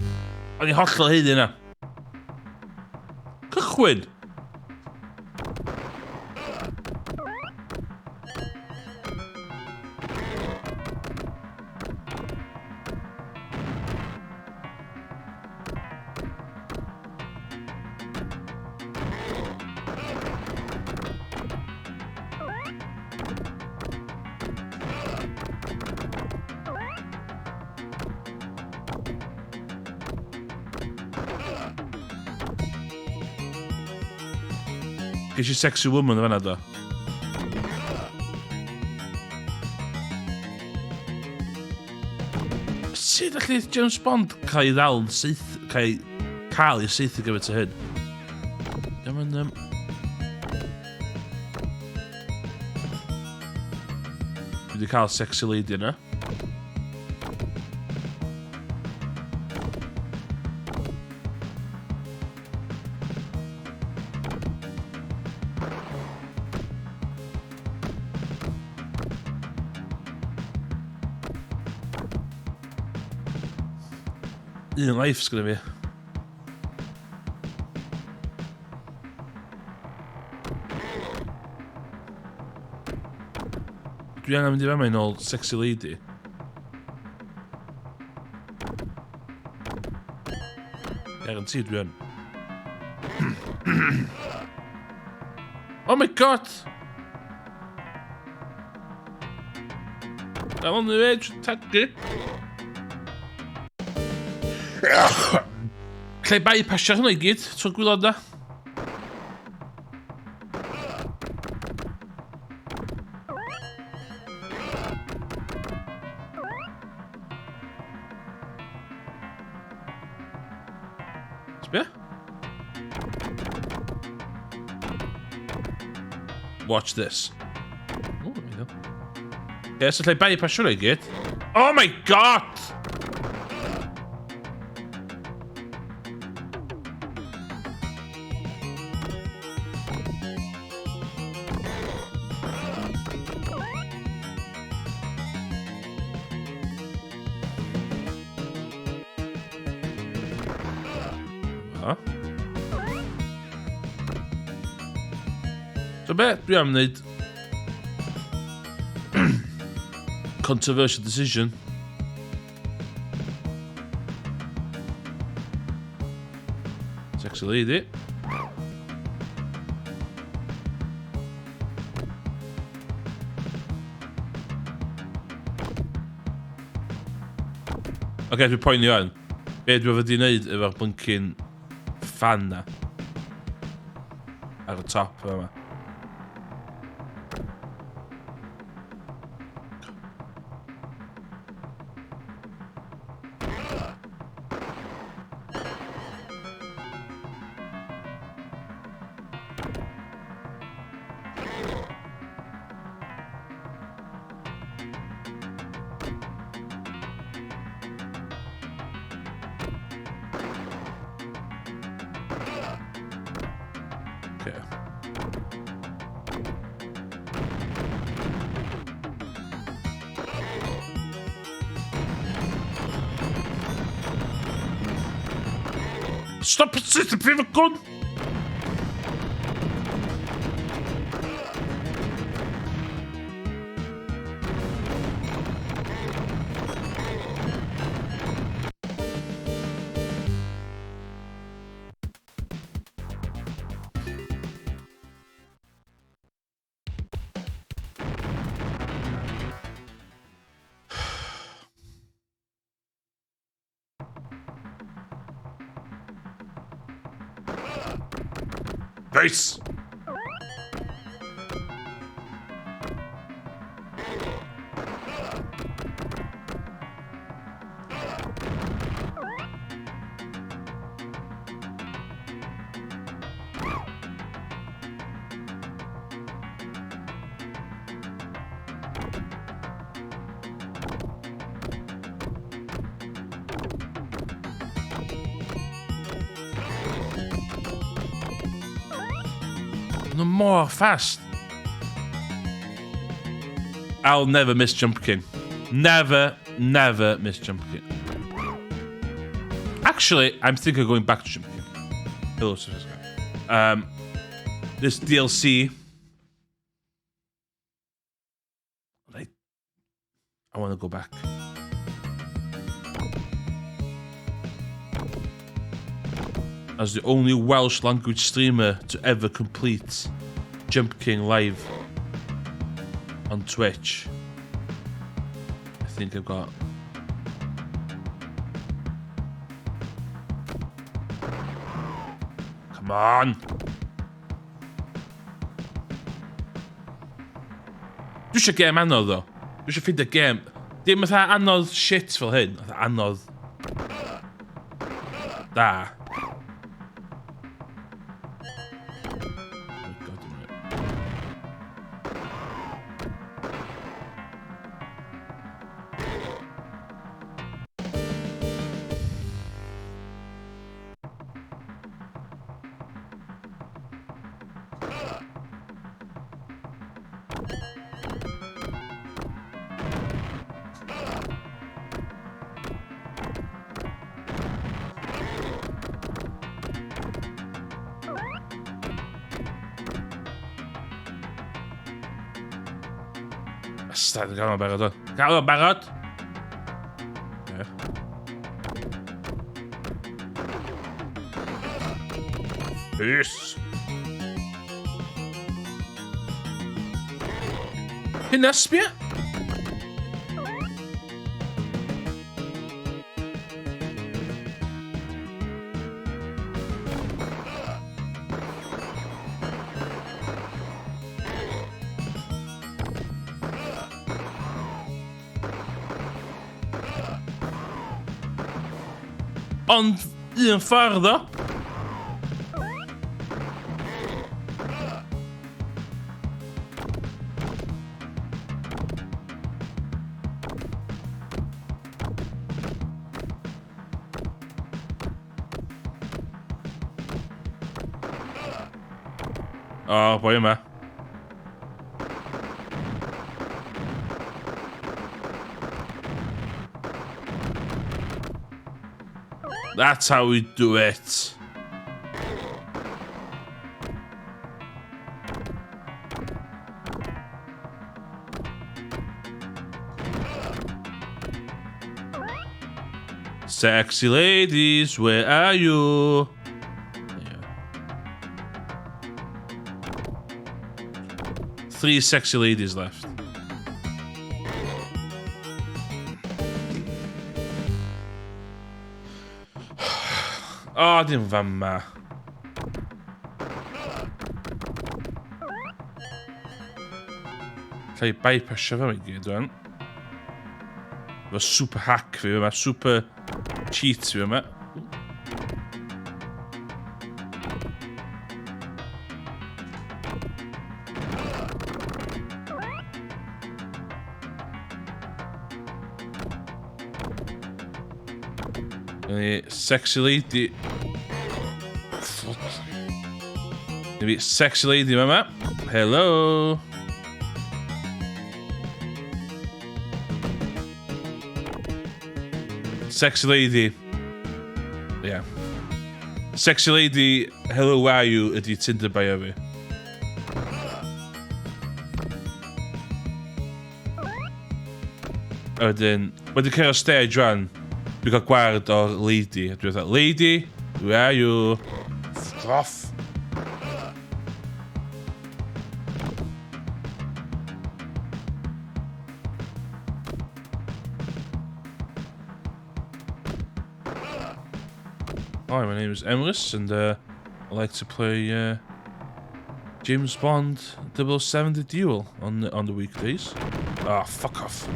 O'n i hollol heidi na. Cychwyn! Ges i sexy woman yn fanna do. Sut allu James Bond cael ei ddal yn syth... cael ei cael ei saethu gymaint o hyn? Diolch yn... Dwi wedi cael sexy lady yna. Un life sgynna fi. Dwi angen mynd i fama i nôl sexy lady. Guarantee dwi yn. Oh my god! I'm on the edge, tagu. Lle bypassio hwnna i gyd, trwy'r gwylod na. Sbia? Watch this. Oh, there we go. Ie, so lle bypassio hwnna i gyd. Oh my god! Ha? So be dwi am wneud controversial decision. Sexy lady. Oce, okay, dwi'n poeni o'n. Be dwi wedi wneud efo'r blinking fan na? Ar y top yma. Stop it, the prif gwn! Nice! No mor fast. I'll never miss Jump King. Never, never miss Jump King. Actually, I'm thinking of going back to Jump King. Hello, this DLC. I want to go back. As the only Welsh language streamer to ever complete Jump King live on Twitch, I think I've got... Come on! Dwi eisiau gêm anodd ddo. Dwi eisiau ffeindio gêm. Dim fatha anodd shit fel hyn. Fatha anodd. Da. Oh God, Bastard, gael o'n barod o. Gael o'n barod! Peace! Hynna, sbia? Ond un ffordd o. O, oh, boi yma. That's how we do it. Sexy ladies, where are you? Yeah. Three sexy ladies left. O, oh, dim fama. Lle i bypassio fe i gyd, rwan. Efo super hack fi yma, super cheat fi yma. Ni sexy lady. Ni sexy lady yma. Hello. Sexy lady. Yeah. Sexy lady, hello, where are you, ydy Tinder bio fi. A wedyn, wedi cyrraedd stage rwan, dwi'n cael gwared o'r lady. A dwi'n fatha, lady, where are you? Fuck off. Hi, my name is Emrys, and I like to play James Bond 007 The Duel on the weekdays. Ah, oh, fuck off.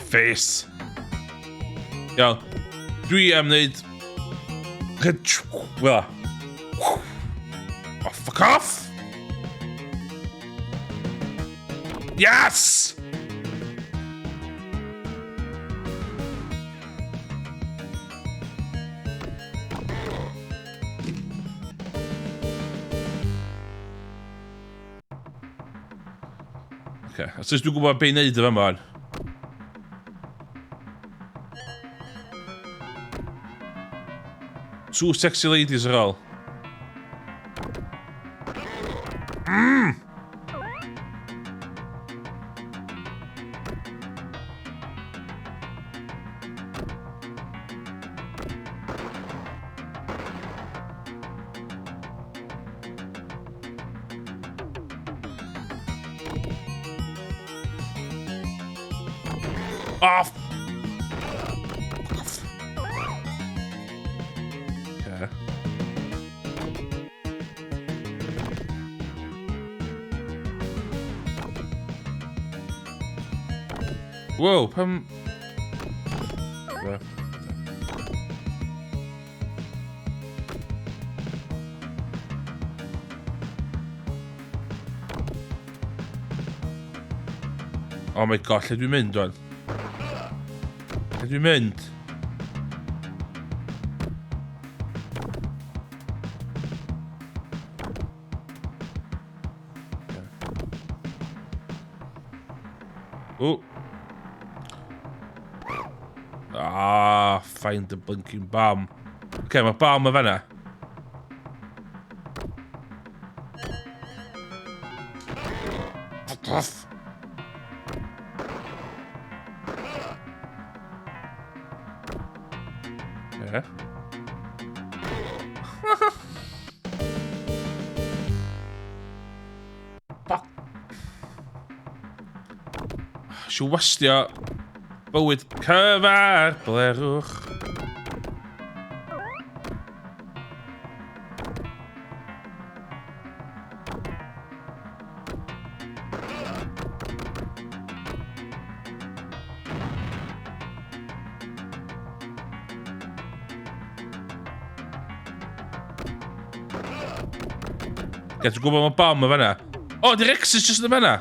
Face. Iawn. Dwi am wneud... Wel. Oh, fuck off! Yes! Okay, os dwi'n gwybod beth i wneud efo yma. Two sexy ladies ar ôl. Off! Off. Okay. Wow, pam... Yeah. Oh my god, lle dwi'n mynd o'n? Lle dwi'n mynd? Oh. Ah, find the blinking bomb. Okay, mae bomb y fanna. Fuck off. Yeah. Fuck. Siw wastio bywyd cyfar blerwch. Ie, dwi'n gwybod mae bom y fanna. O, oh, di'r X's just yn y fanna.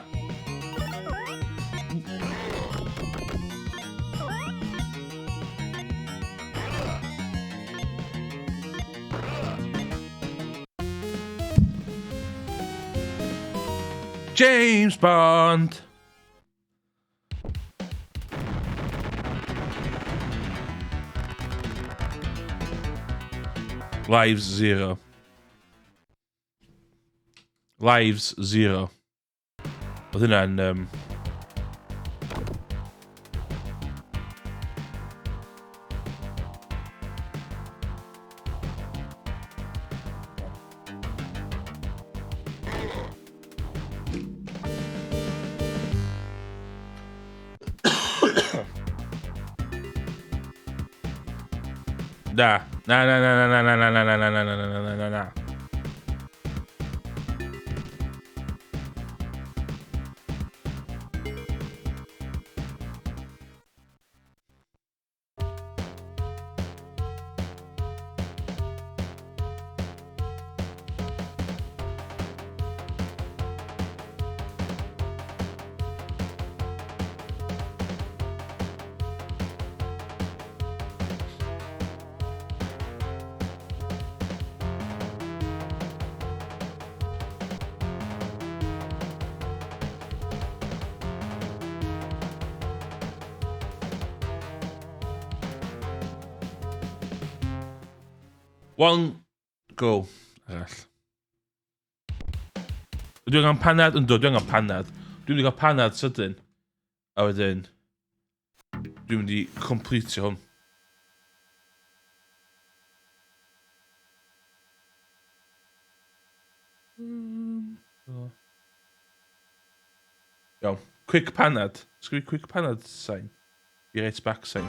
James Bond! Lives zero. Lives zero. Oedd hynna'n... Na. Na, na, na, na, na, na, na, na, na, na, na, na, na, na, na. One go arall. Dwi angen panad? Yndw, dwi angen panad. Dwi'n mynd i gael panad sydyn. A wedyn, dwi'n mynd i completio hwn. Iawn. Quick panad. Sgwn i quick panad sign? Be right back sign.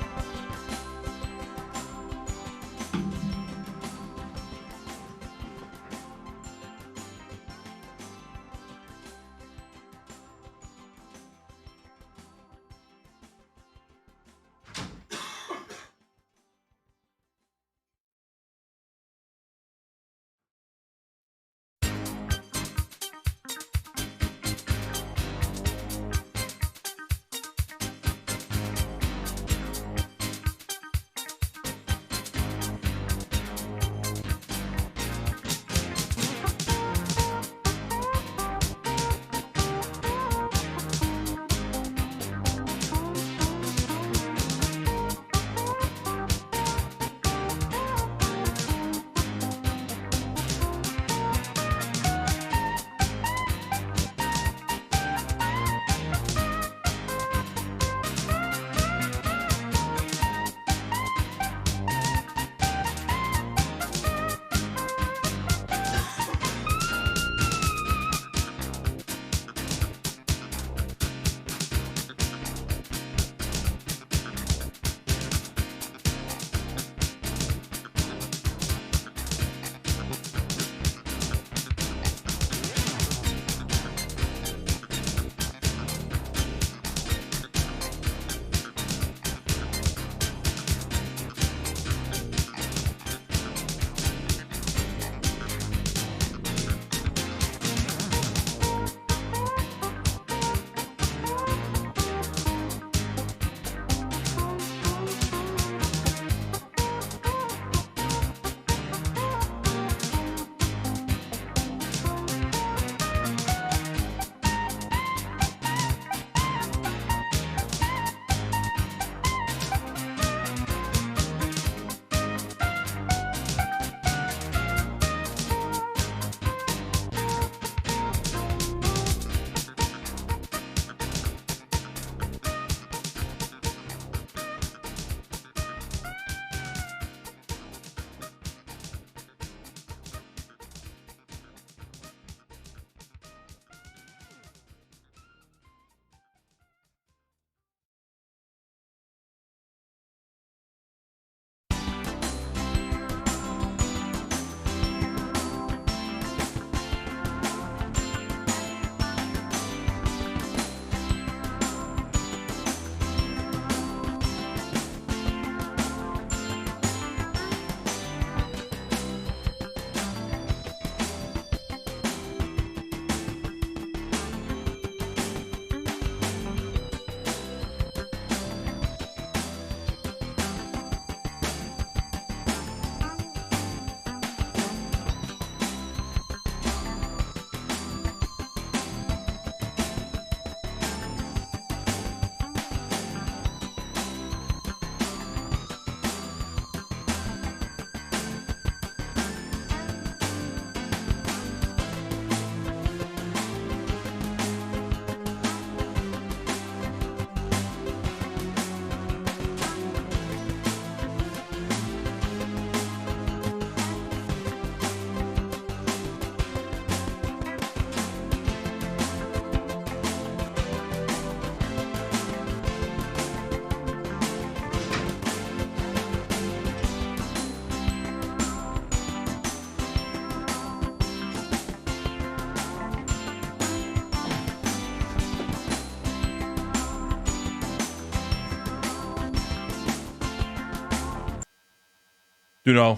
Dwi'n ôl.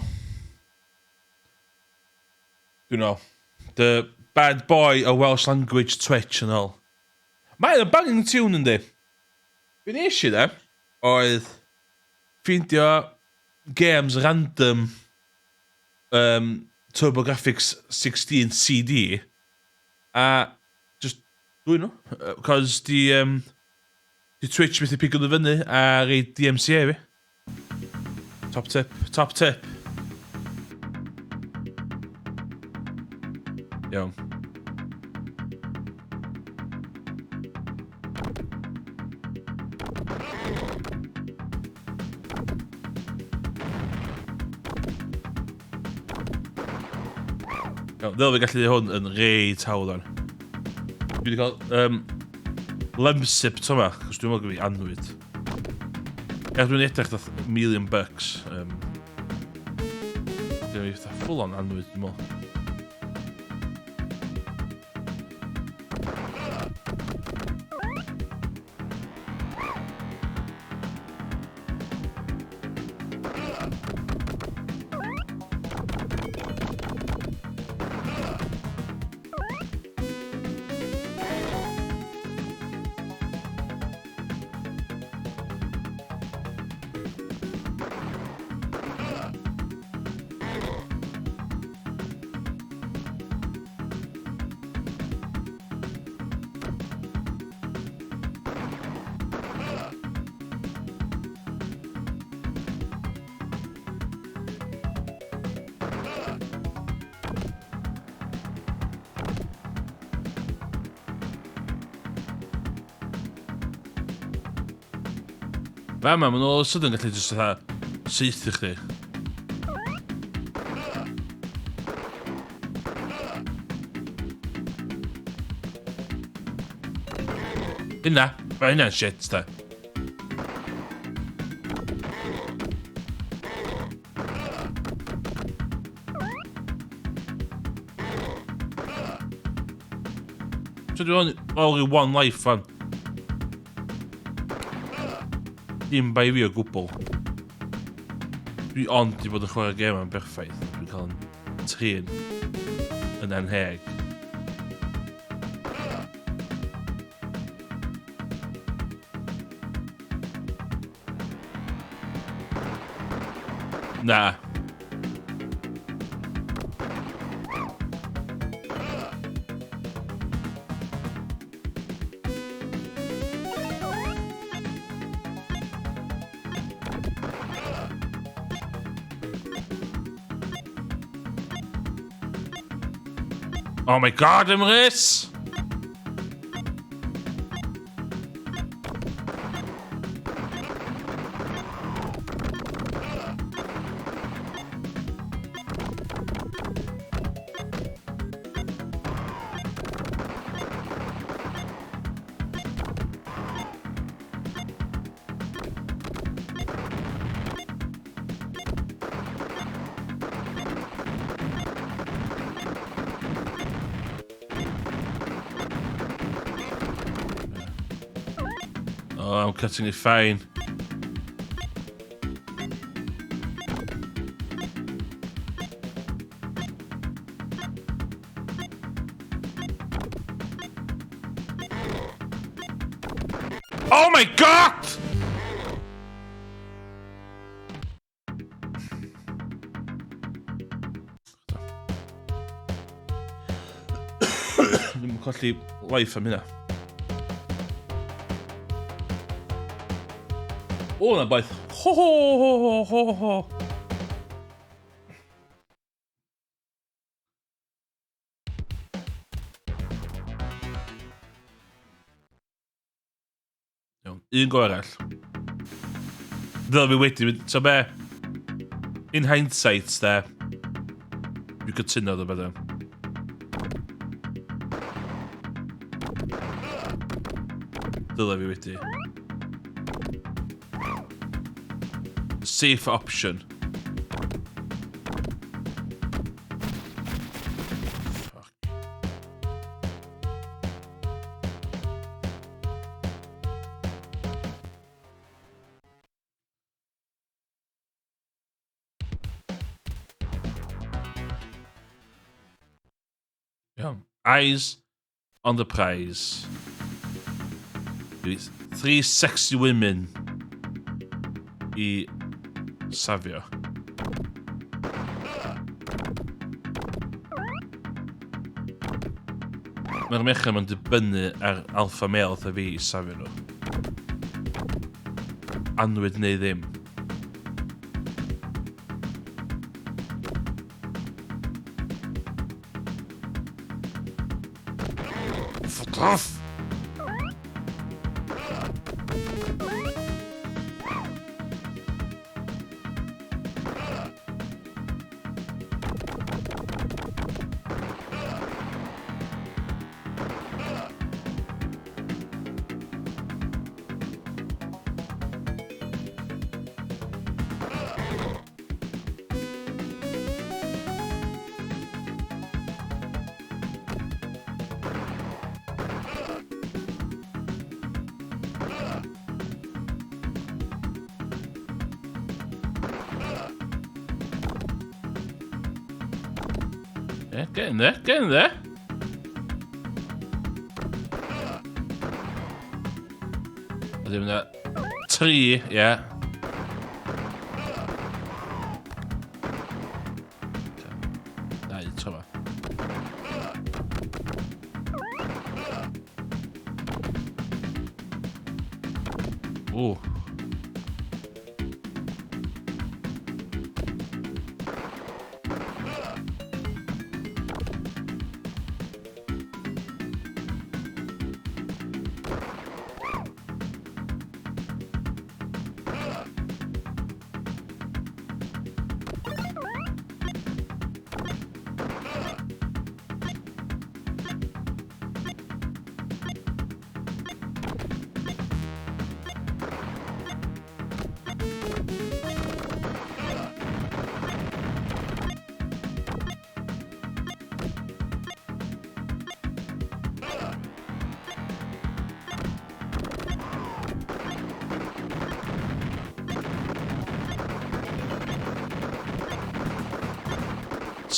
Dwi'n ôl. The bad boy o Welsh language Twitch yn ôl. Mae'n banging tune yndi. Be nes i de, oedd ffeindio games random um, TurboGrafx 16 CD a just dwyn nhw. Cos di, um, di Twitch methu pigo nhw fyny a rei DMCA fi. Top tip, top tip. Iawn. Iawn, ddylai fi gallu hwn yn reit hawdd o'n. Dwi wedi cael um, lemsip to ma, cos dwi'n meddwl fi anwyd. Er dwi'n edrych ddoth million bucks. Um, dwi'n fatha full on anwyd, dwi'n meddwl. Fa yma, maen nhw all of a sudden gallu jyst fatha saethu chdi. Hynna, mae hynna'n shit, da. So dwi'n only one life fan. Dim bai fi o gwbl. Dwi ond di bod yn chwarae gêm am berffaith. Dwi'n cael yn trin yn anheg. Na. Oh my god, Emrys! Oh, I'm cutting it fine. Oh my god! Dwi'n colli life am hynna. O, na baith. Ho ho ho ho ho ho. Iawn, un go arall. Ddyle fi wedi mynd, so be? In hindsight, de, dwi'n cytuno ddo beth. Dyle fi wedi. Safe option. Fuck. Iawn. Eyes on the prize. Three sexy women i safio. Mae'r merched ma'n dibynnu ar alpha male fatha fi i safio nhw. Anwyd neu ddim. Off! Yeah, get in there, get in there. A ddim yna. Tri, ie. Yeah. Dau tro ma. Ww.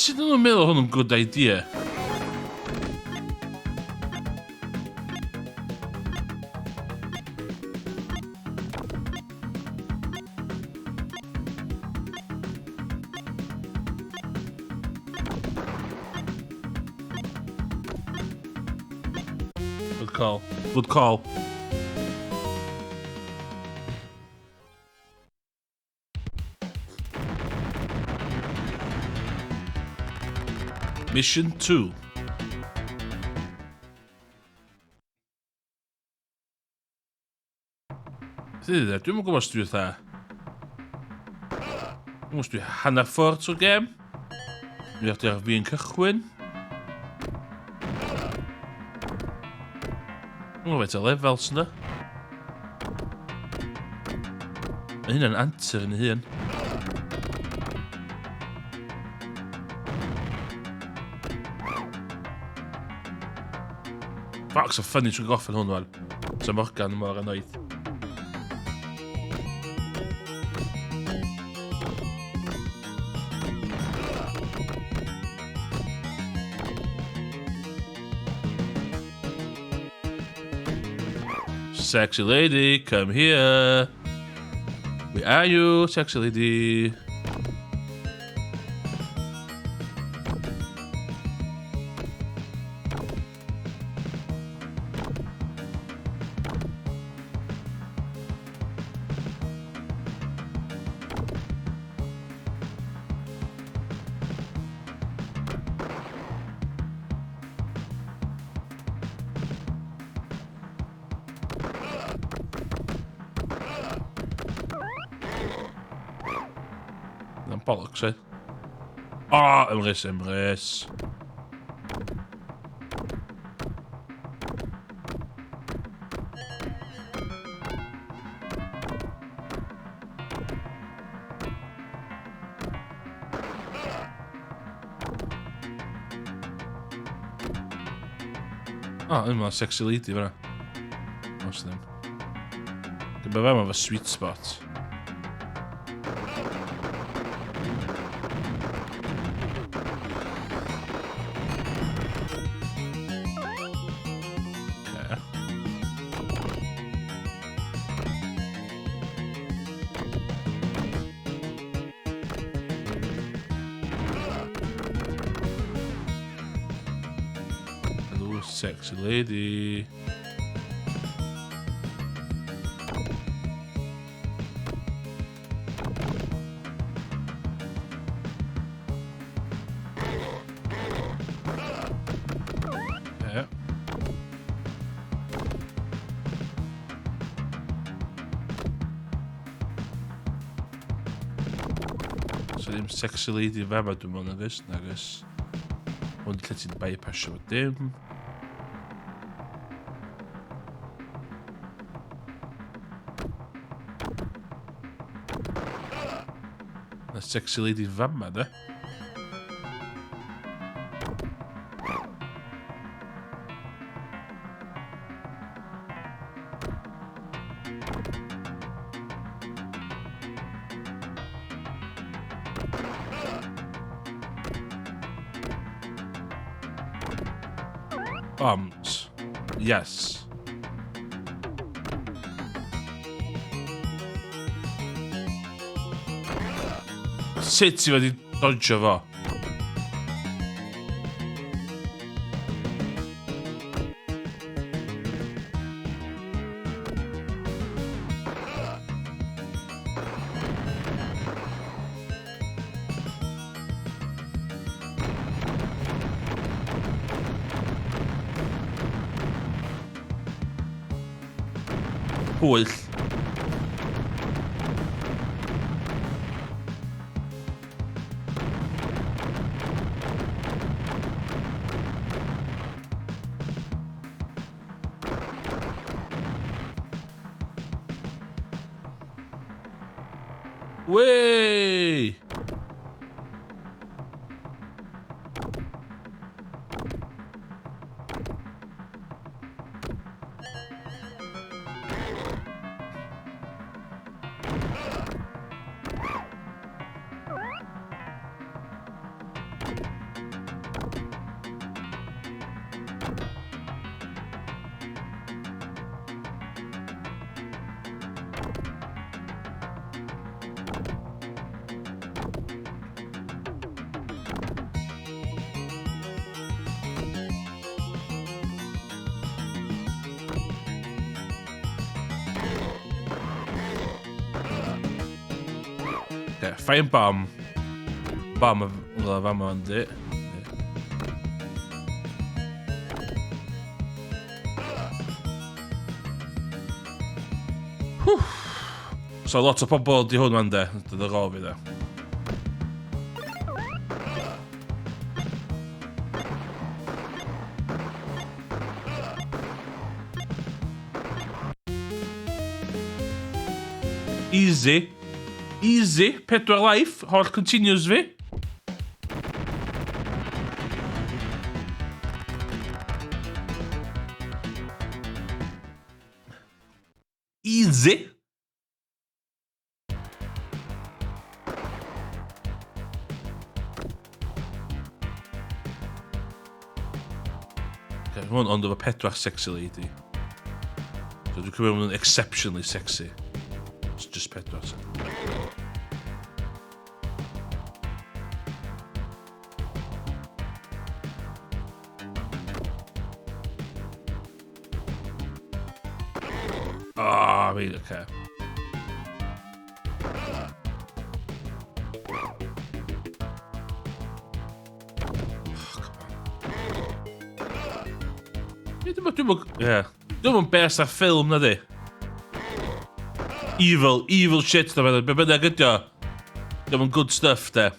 Sut ydyn nhw'n meddwl hwn yn good idea? Good call. Good call. Mission 2. Dwi'n dwi'n gwybod os dwi fatha... Dwi'n gwybod os dwi hanner ffordd trwy'r gêm. Dwi'n ar fi'n cychwyn. Dwi'n gwybod faint o lefels yna. Mae hynna'n antur yn ei hun. Fuck, so funny trwy goffen hwn wan. So Morgan mor annoyed. Sexy lady, come here. Where are you, sexy lady? Na'n bollocks, eh? Oh, Emrys, Emrys. O, oh, yma sexy lady fyna. Os ddim. Dwi'n fe efo sweet spot. Okay. Hello, sexy lady. Yeah. Dim sexy lady yn fama dwi'n meddwl nagos, nagos. Hwn lle ti'n bypassio fo dim. Na sexy lady fama, de. Bombs. Yes. Sut ti wedi dodgio fo? Pwyll. Wey! Okay, find bomb. Bomb y fama yndi. So lot o pobl di hwn wan de, dyna go fi de. Easy. Easy. Pedwar life. Holl continues fi. Easy. Okay, hwn ond efo pedwar sexy lady. So dwi'n cymryd hwn yn exceptionally sexy. It's just pedwar. So. Ah, oh, I mean, okay. Dwi'n dwi'n yeah. Dwi'n best ar ffilm na di. Evil, evil shit na fe. Be bynnag ydi o. Dwi'n good stuff de.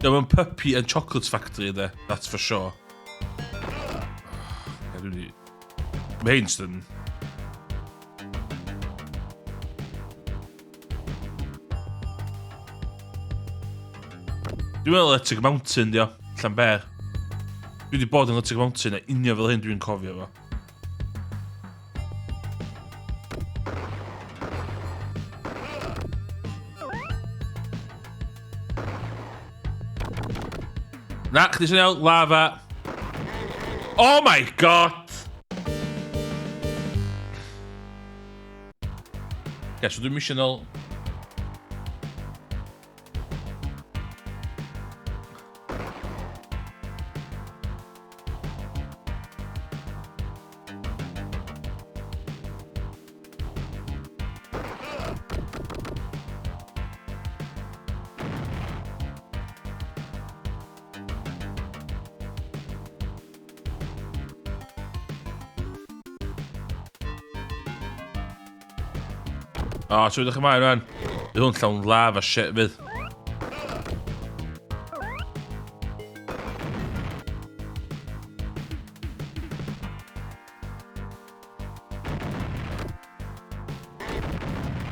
Dwi'n puppy and chocolate factory de. That's for sure. Dwi'n di... Mae hyn sy'n... Dwi'n meddwl Electric Mountain, dio. Llanber. Dwi wedi bod yn Electric Mountain a union fel hyn dwi'n cofio fo. Na, chdi sy'n iawn, lava. Oh my god! Okay, so dwi'n misio nôl... O, oh, ti'n edrych ymlaen rwan. Bydd hwn llawn lava shit fydd.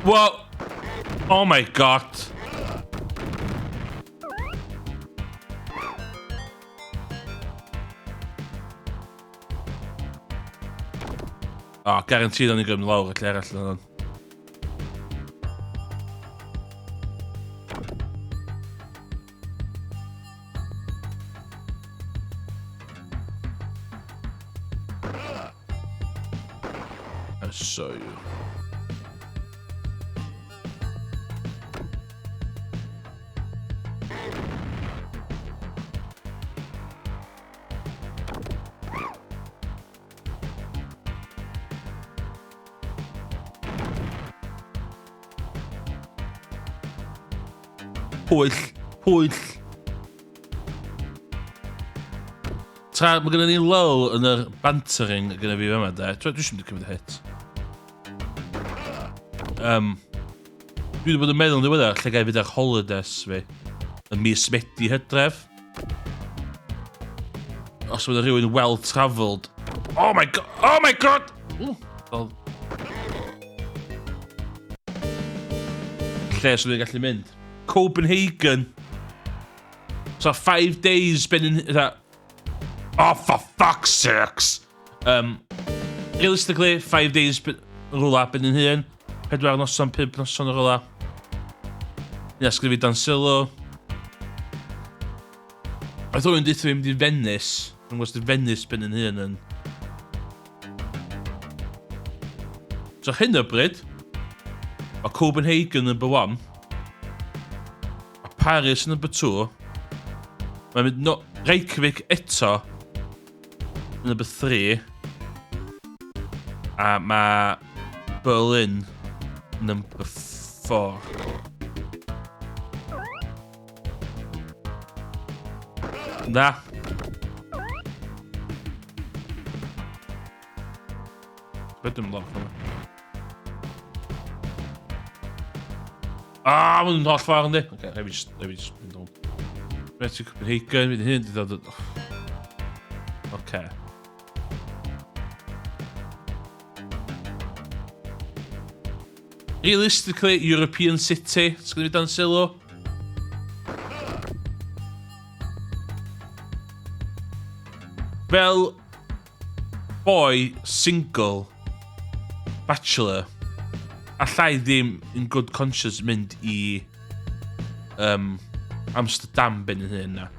Well, oh my god. O, oh, guaranteed o'n i'n gwneud lawr y lle arall yn hwn. I saw you. Pwyll. Pwyll. Tra, mae gennym ni lull yn yr bantering gyda fi yma, de. Dwi eisiau mynd i cymryd hit. Um, dwi wedi bod yn meddwl yn ddiweddar lle gael fynd ar holidays fi. Yn mis Medi Hydref. Os mae rhywun well travelled. Oh my god! Oh my god! Ooh, fel... Lle swn i'n gallu mynd? Copenhagen. So 5 days spending... Oh, for fuck's sakes! Realistically, 5 days rwla ben yn hun. Pedwar noson, pump noson rwla. Ia, sgrifi dan sylw. Oedd rhywun dweud fi mynd i Venice. Dwi'n gwybod os Venice ben yn hun yn... So hyn o bryd, mae Copenhagen number 1, a Paris number 2, mae'n mynd no, Reykjavik eto number 3, a mae Berlin number 4. Na. Beth dwi'n lawr hwnna? Ah, maen nhw'n holl ffordd yndi? Oce, rhaid fi just, rhaid fi just mynd ôl. Rhaid ti Copenhagen, fydd hyn, dwi ddod... Oce. Realistically, European City, sgynny fi dan sylw. Fel boy single bachelor, allai ddim in good conscience mynd i Amsterdam ben yn hyn na.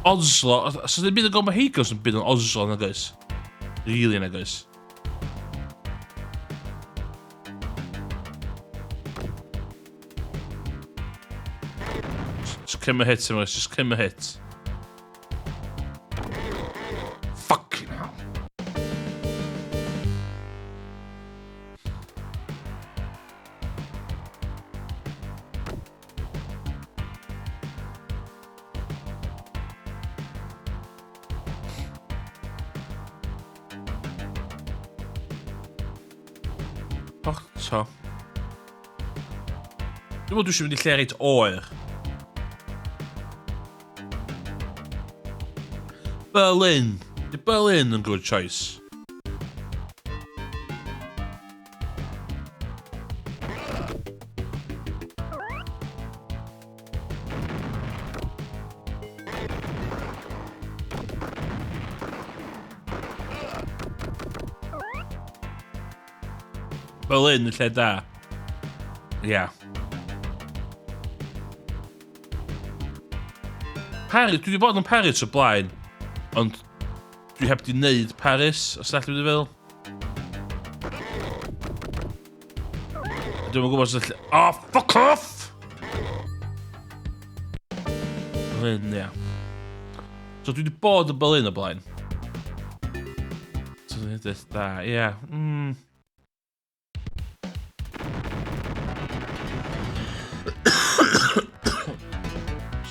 Oslo, so ddim byd yn Copenhagen, sy'n byd yn Oslo nag oes. Really nag oes. Just cymryd hit, yma, just cymryd hit. Fucking hell. Porto. Dwi'n meddwl dwi eisiau mynd i lle reit oer. Berlin. Di Berlin yn good choice. Berlin yn lle da. Ia. Yeah. Paris, dwi wedi bod yn Paris o blaen, ond dwi heb di wneud Paris, os allwn i fel. Dwi'm yn gwybod os all... Oh, fuck off! Berlin, ia. So dwi wedi bod yn Berlin o blaen. So dwi'n edrych da, ie.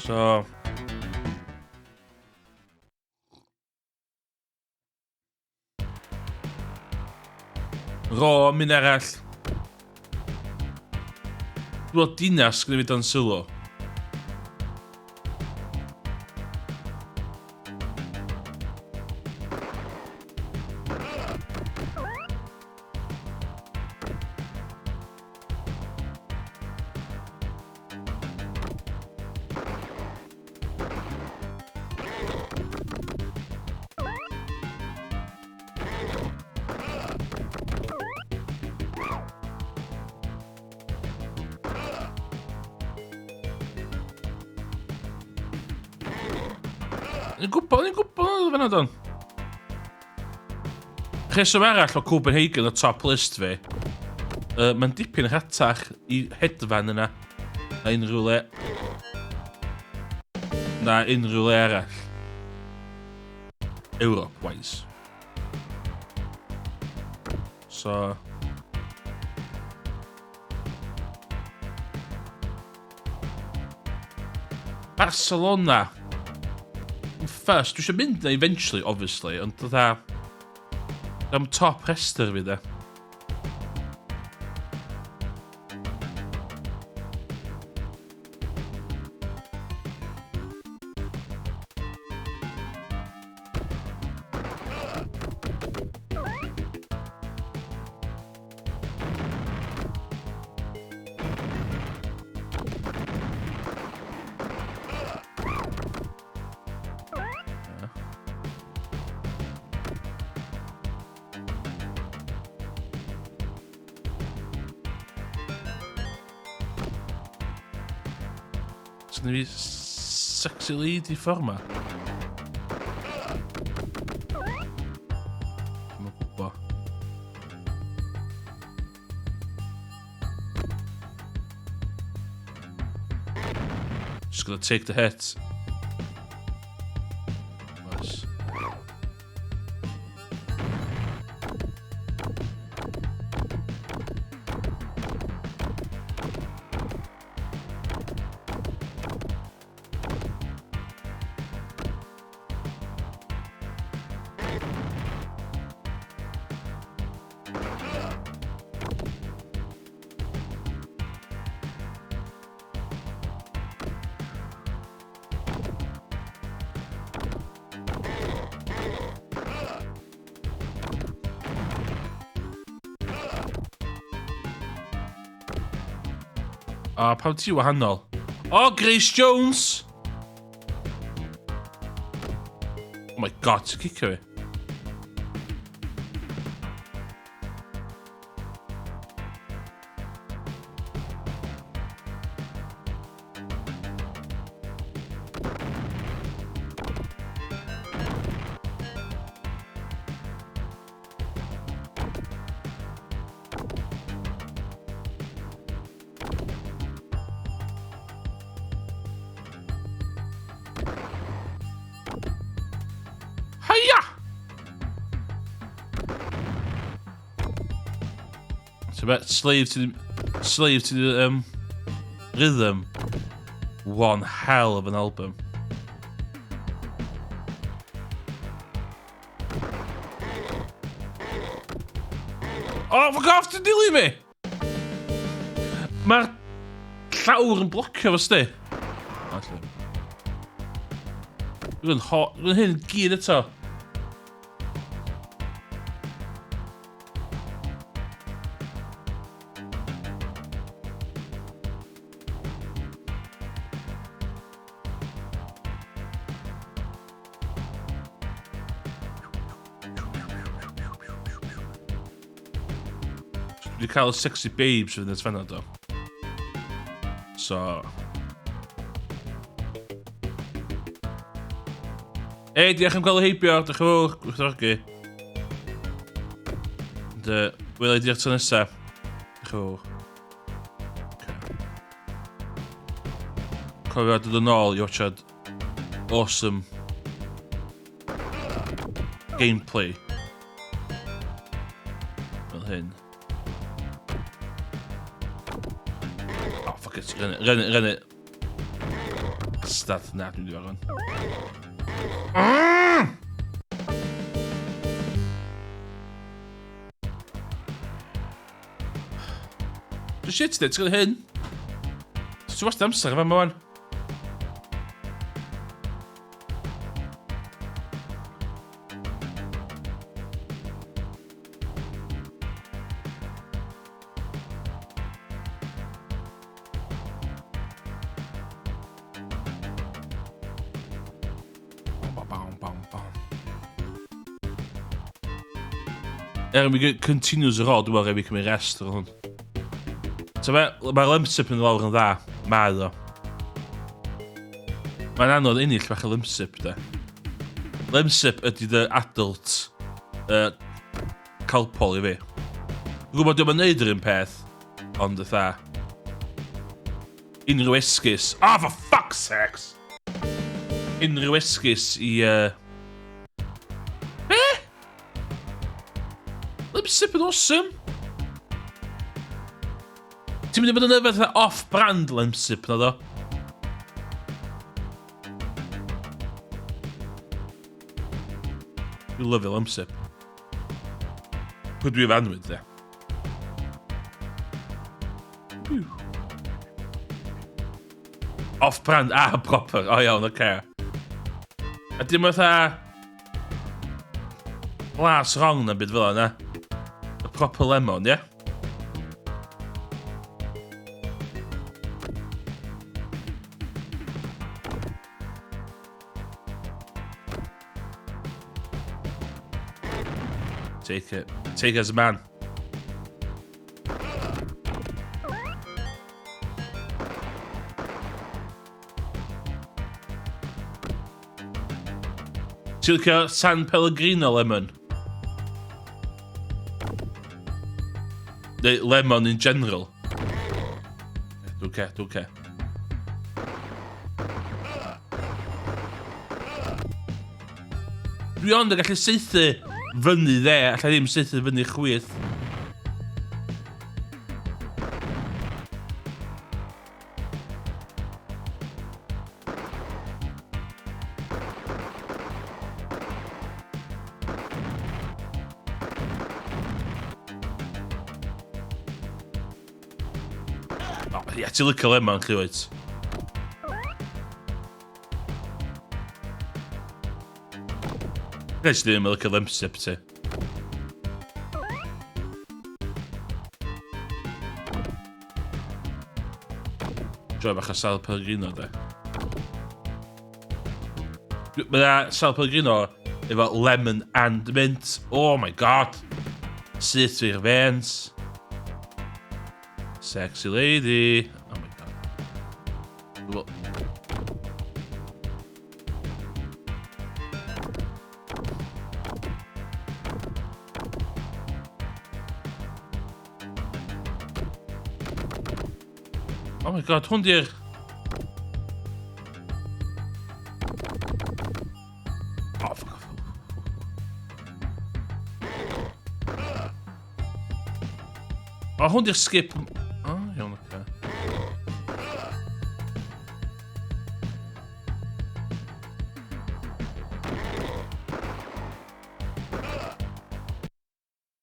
So... Rome, un arall. Dwi'n meddwl dinas gyda fi dan sylw. Ni'n gwybod, ni'n gwybod oedd fanna don. Rheswm arall o Copenhagen o top list fi, mae'n dipyn rhatach i hedfan yna na unrhyw le na unrhyw le arall. Europe-wise. So... Barcelona. First, dwi eisiau mynd na eventually, obviously, ond dda... Am top rhestr fi, da. Sgynna fi sexy lady ffordd ma. Dwi'n gwybod. Just gonna take the hit. Nice. A pam ti wahanol? O, oh, Grace Jones! Oh my god, ti'n cicio fi. Hiya! So about slave to the slave to the um rhythm. One hell of an album. Oh, fuck off, ti'n dilyn fi! Mae'r llawr yn blocio fo, sti. Dwi'n hot, dwi'n hyn gyd eto. Dwi wedi cael y sexy babes fynd at fanna do. So... Ei, diolch am gael y heibio, diolch yn fawr, gwerthfawrogi. Ond, wela i diolch tro nesaf. Diolch yn fawr. Okay. Cofio dod yn ôl i watchad awesome gameplay. Fel hyn. Oh, fuck it. Run it, run it, run it. Bastard. Na, dwi'n di hwn. Mm! Dwi'n shit, ti'n gwybod hyn? Ti'n wastad amser efo yma, wan? Er mi continues yr odd, dwi'n meddwl rhaid fi cymryd rest ar hwn. So fe, mae'r lemsip yn lawr yn dda. Mae o. Mae'n anodd ennill bach o lemsip, da. Lemsip ydy dy adult uh, Calpol i fi. Dwi'n gwybod diolch yn neud yr un peth, ond fatha... Unrhyw esgus. Oh, for fuck's sakes! Unrhyw esgus i... Uh... Be? Lemsip yn awesome! Ti'n mynd i fod yn yfed fatha off-brand Lemsip na ddo? Dwi'n lyfio Lemsip. Pwy dwi fan with, de. Off-brand, ah, proper. O oh, iawn, oce. Okay. A dim fatha... Blas wrong na byd fel yna. Y proper lemon, ie? Yeah? Take it. Take it as a man. Ti'n licio San Pellegrino lemon? Neu lemon in general? Dwi'n ce, dwi'n ce. Dwi ond yn gallu saethu fyny dde, allai ddim saethu fyny chwith. O, ia, ti'n licio lemon, lli wyt? Nes ddim yn licio lemsip ti. Joy bach o Sal Pellegrino, de. Mae yna Sal Pellegrino efo lemon and mint. Oh my god! Syth i'r veins. Sexy lady. Oh my god. Well... Oh my god, hwn di'r... Oh, fuck off. O, hwn di'r skip... O, oh, iawn, oce.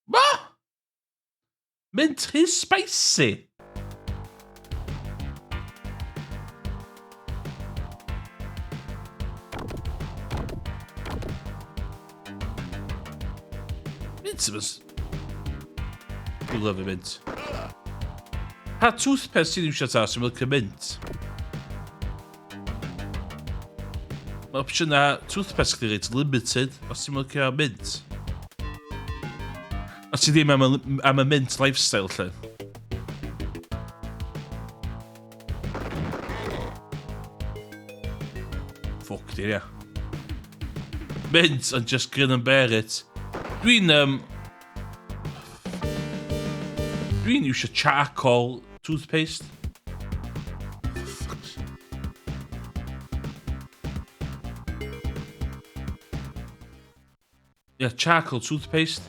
Ma? Mae'n too spicy. Mint ymys. Dwi'n lyfio mint. Pa toothpaste ti'n iwsio ta sy'n licio mint? Mae opsiynau toothpaste chdi reit limited os ti'n licio mint. Os ti ddim am y, am y mint lifestyle lle. Fuck di, ia. Mint and just grin and bear it. Dwi'n... Um, dwi'n iwsio charcoal toothpaste. Ie, charcoal toothpaste.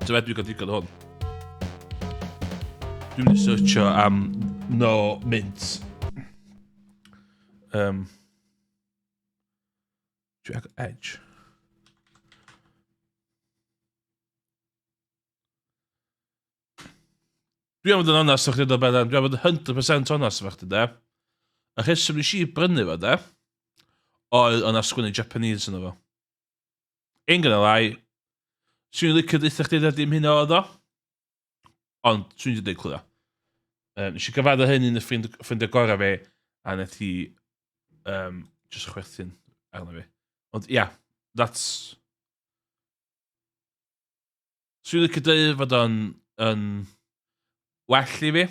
Dyma dwi'n cael digon o hwn. Dwi'n mynd i searchio am no mint. Um, Dwi'n agor Edge. Dwi am fod yn onest efo chdi do Bedan, dwi am fod yn 100% onest efo chdi de. Y rheswm nes i brynu fo de, oedd o'na sgwennu Japanese yno fo. Ain't gonna lie, swn i'n licio deutha chdi de dim hynna oedd o. Ond swn i'n dweud clywed. Um, nes i gyfadda hyn un y ffrind, ffrindiau gorau fi, a wnaeth hi um, just chwerthin arno fi. Ond ia, yeah, that's... Swn i'n licio dweud fod o'n yn well i fi.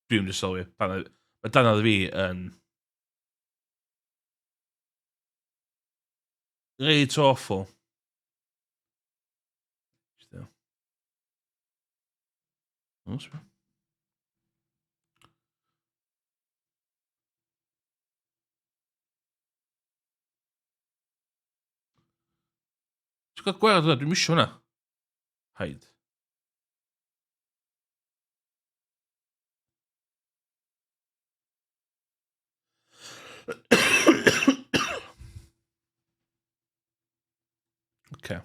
Dwi'n mynd i sylwi. Mae danadd fi yn... Reit awful. Ti'n cael gwared hwnna? Dwi'n misio hwnna. Hide. Okay.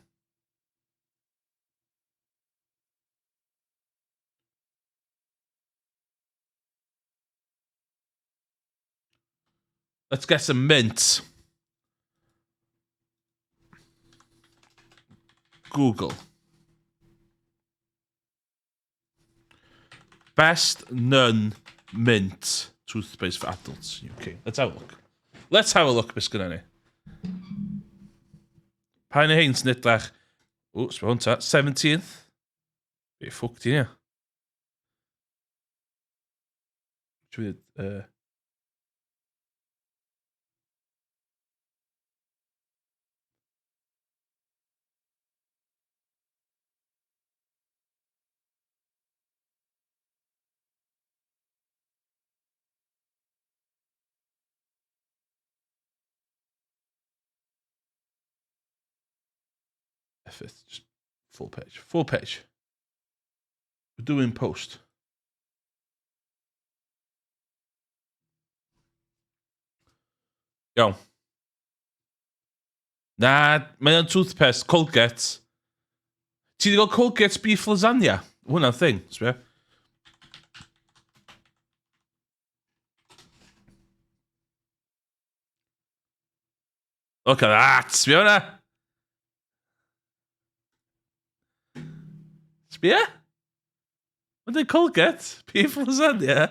Let's get some mint. Google. Best nun mint toothpaste for adults UK. Let's have a look. Let's have a look beth sgynna ni. Pa un o hein sy'n edrych... O, sbio hwn ta. 17th. Be ffwc ti ni? Dwi'n... F it, just full page. Full page. We're doing post. Iawn. Na, mae o'n toothpaste, Colgate. Ti wedi gweld Colgate beef lasagna? Hwnna'n thing, sbio. Look at that, sbio hwnna. Sbio? Mae'n dweud Colgate, beef lasagna.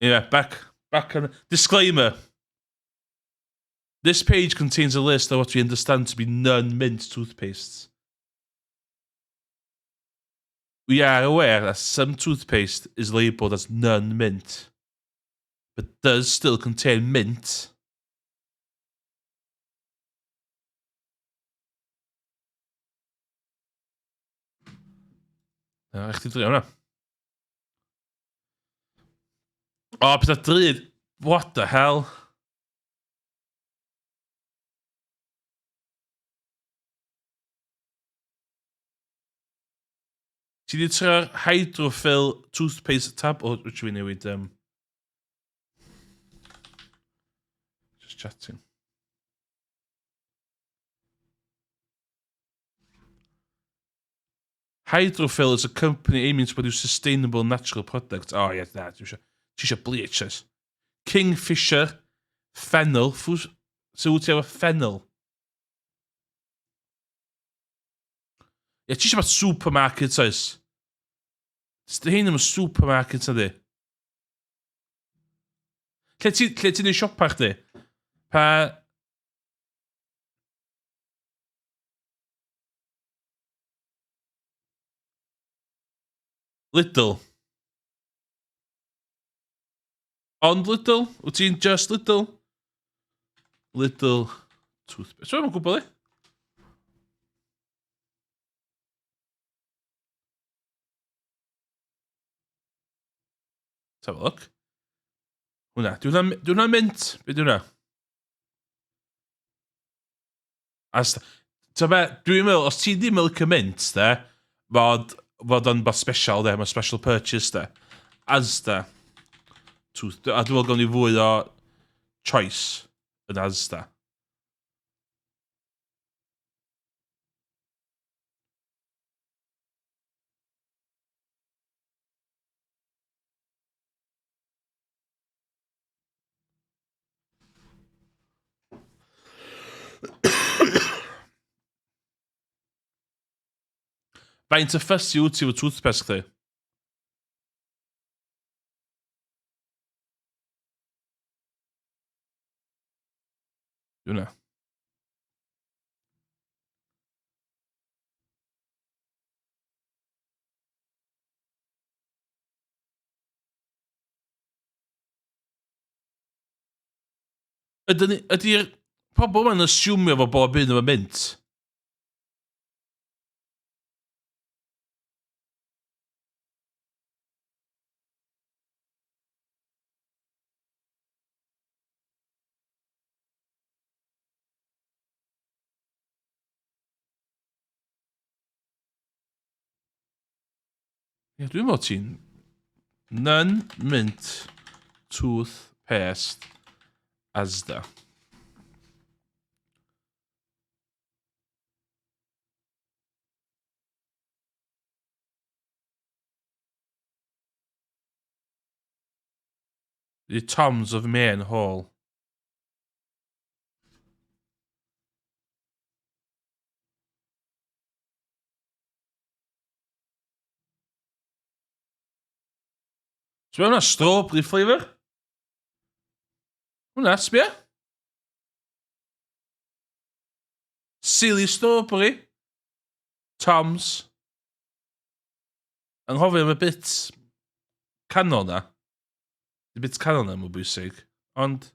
Yeah, back, back on... Disclaimer. This page contains a list of what we understand to be non-mint toothpastes. We are aware that some toothpaste is labelled as non-mint, but does still contain mint. Na, eich ti drio hwnna. O, oh, pethau drud. What the hell? Ti wedi trio'r Hydrofill toothpaste tab? O, oh, fi newid... Um... Just chatting. Hydrofill is a company aiming to produce sustainable natural products. Oh, yeah, na, ti eisiau bleach, oes. Kingfisher, fennel, ffws... So wyt ti efo fennel? Ie, ti eisiau bod supermarket, oes? Dy hyn ddim yn supermarket, ydy? Lle ti'n lle ti neud siopa chdi? Pa... Lidl. Ond Lidl? Wyt ti'n just Lidl? Lidl toothpaste. So, mae'n gwybod i. Let's have a look. Hwna. Di hwnna mint? Be di hwnna? As, ta be, dwi'n meddwl, os ti ddim yn licio mint, de, fod, fod o'n beth special, de, mae'n special purchase, de. Asda. Tooth, a dwi'n meddwl gawn ni fwy o choice yn Asda. Faint o ffysi wyt ti efo toothpaste chdi? Hwnna. Ydyn ni, ydy'r pobl ma'n asumio fod bob un efo mint? Ie, dwi'n meddwl ti'n... None mint tooth paste Asda. The Toms of Main Hall. So mae hwnna strawberry flavour. Hwnna, sbia. Silly strawberry. Toms. Anghofio am y bit canol na. Y bit canol na mwy bwysig. Ond...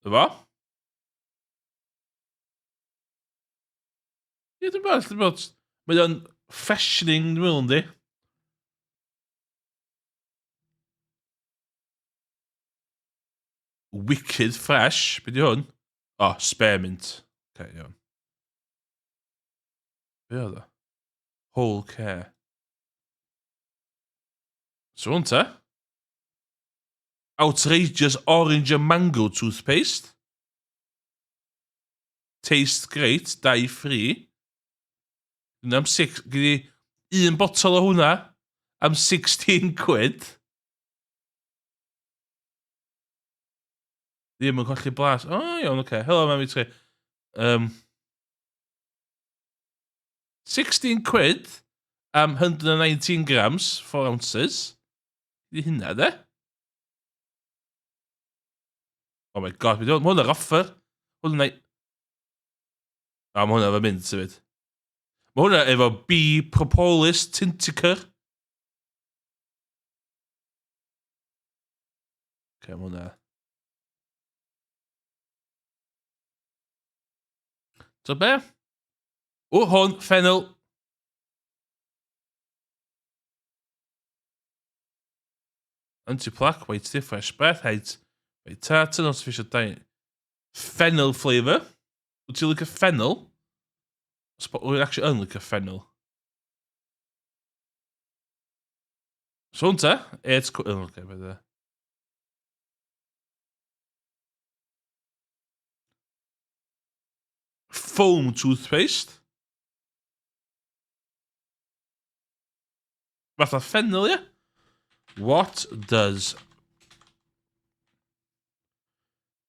Efo? Ie, dwi'n meddwl, dwi'n meddwl, mae o'n freshening, dwi'n meddwl, yndi? Wicked fresh, be di hwn? O, oh, spearmint. Okay, iawn. Be oedd o? Whole care. So hwn te? Outrageous orange and mango toothpaste. Taste great, dau free. Hwnna am six... Gyd i un botol o hwnna am 16 quid. Ddim yn colli blas. O, oh, iawn, oce. Okay. Helo, mami tri. 16 quid am 119 grams, 4 ounces. Di hynna, de? Oh my god, mae hwn ar offer. Hwn yn... A, mae hwnna efo mynd sefyd. Mae hwnna efo B Propolis Tinticur. Okay, mae hwnna... So be? O, hwn, fennel. Anti-plaque, white stiff, fresh breath, height, white tartan, artificial diet. Fennel flavour. Wyt ti'n licio fennel? Wyt actually yn licio fennel. So hwn te? It's... Oh, okay, beth Foam toothpaste. Fatha fennel, ie? What does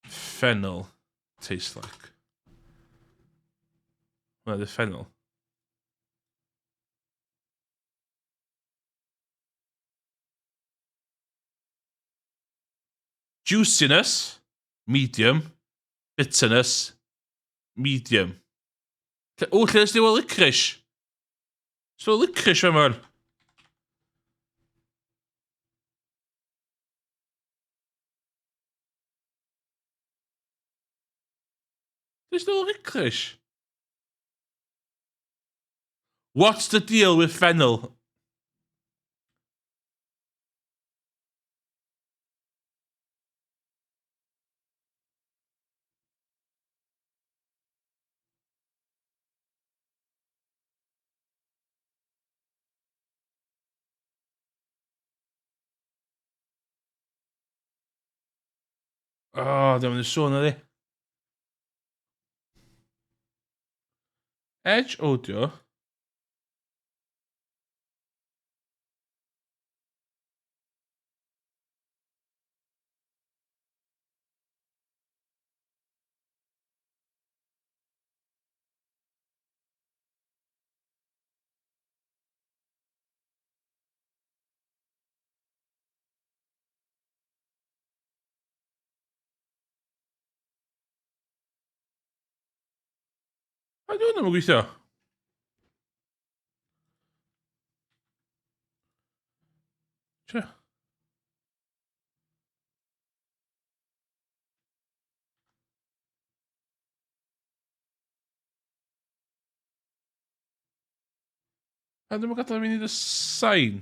fennel taste like? Hwnna di fennel. Juiciness, medium. Bitterness, medium. O, lle ysdi weld licorice? So licorice fe mewn. There's no licorice. What's the deal with fennel? O, oh, ddim yn sôn ydi. Edge Audio. A dwi'n ddim yn gweithio. Tja. Pan ddim yn gadael i fi wneud y sain?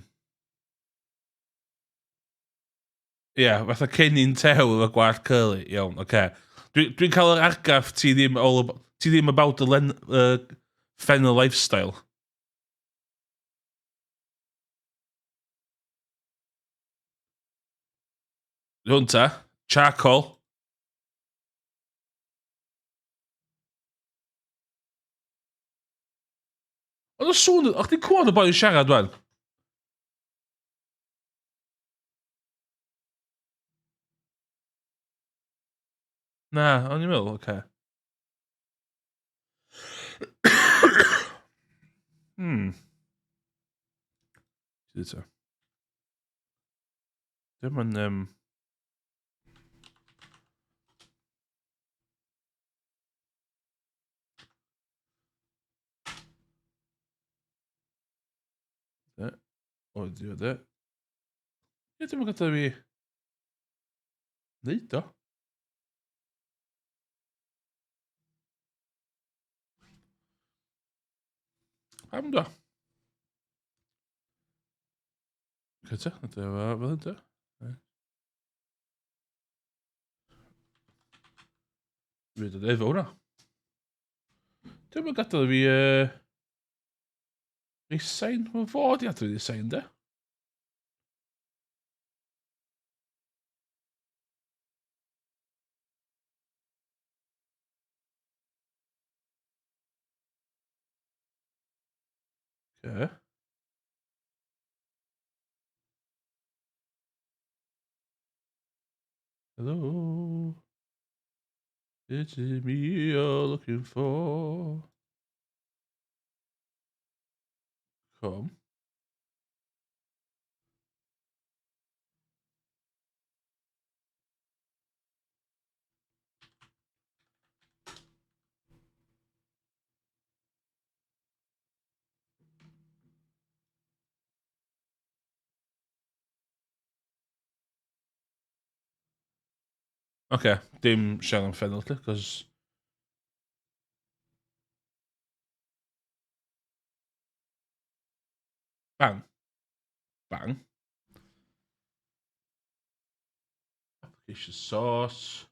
Ie, yeah, fatha cennin tew efo gwallt curly. Iawn, oce. Okay. Dwi'n dwi cael yr argraff ti ddim, all, ti ddim about the len, fennel lifestyle. Hwn ta, charcoal. Oedd y sŵn, o'ch ti'n clywed y boi yn siarad wan? Na, o'n i'n meddwl, oce. Okay. Ti to. Dim yn... O, di o de. Ie, dim yn gadael fi wneud o. Pam do? Cyta, ydy o fel hyn do? Fydd yn efo hwnna. Dwi'n mynd gadael fi... Resign? Mae'n fod i adrodd resign, de? Okay. Hello. It's me you're looking for. Come. Oce, dim siarad am ffenol, lle, cos... Bang. Bang. Application source.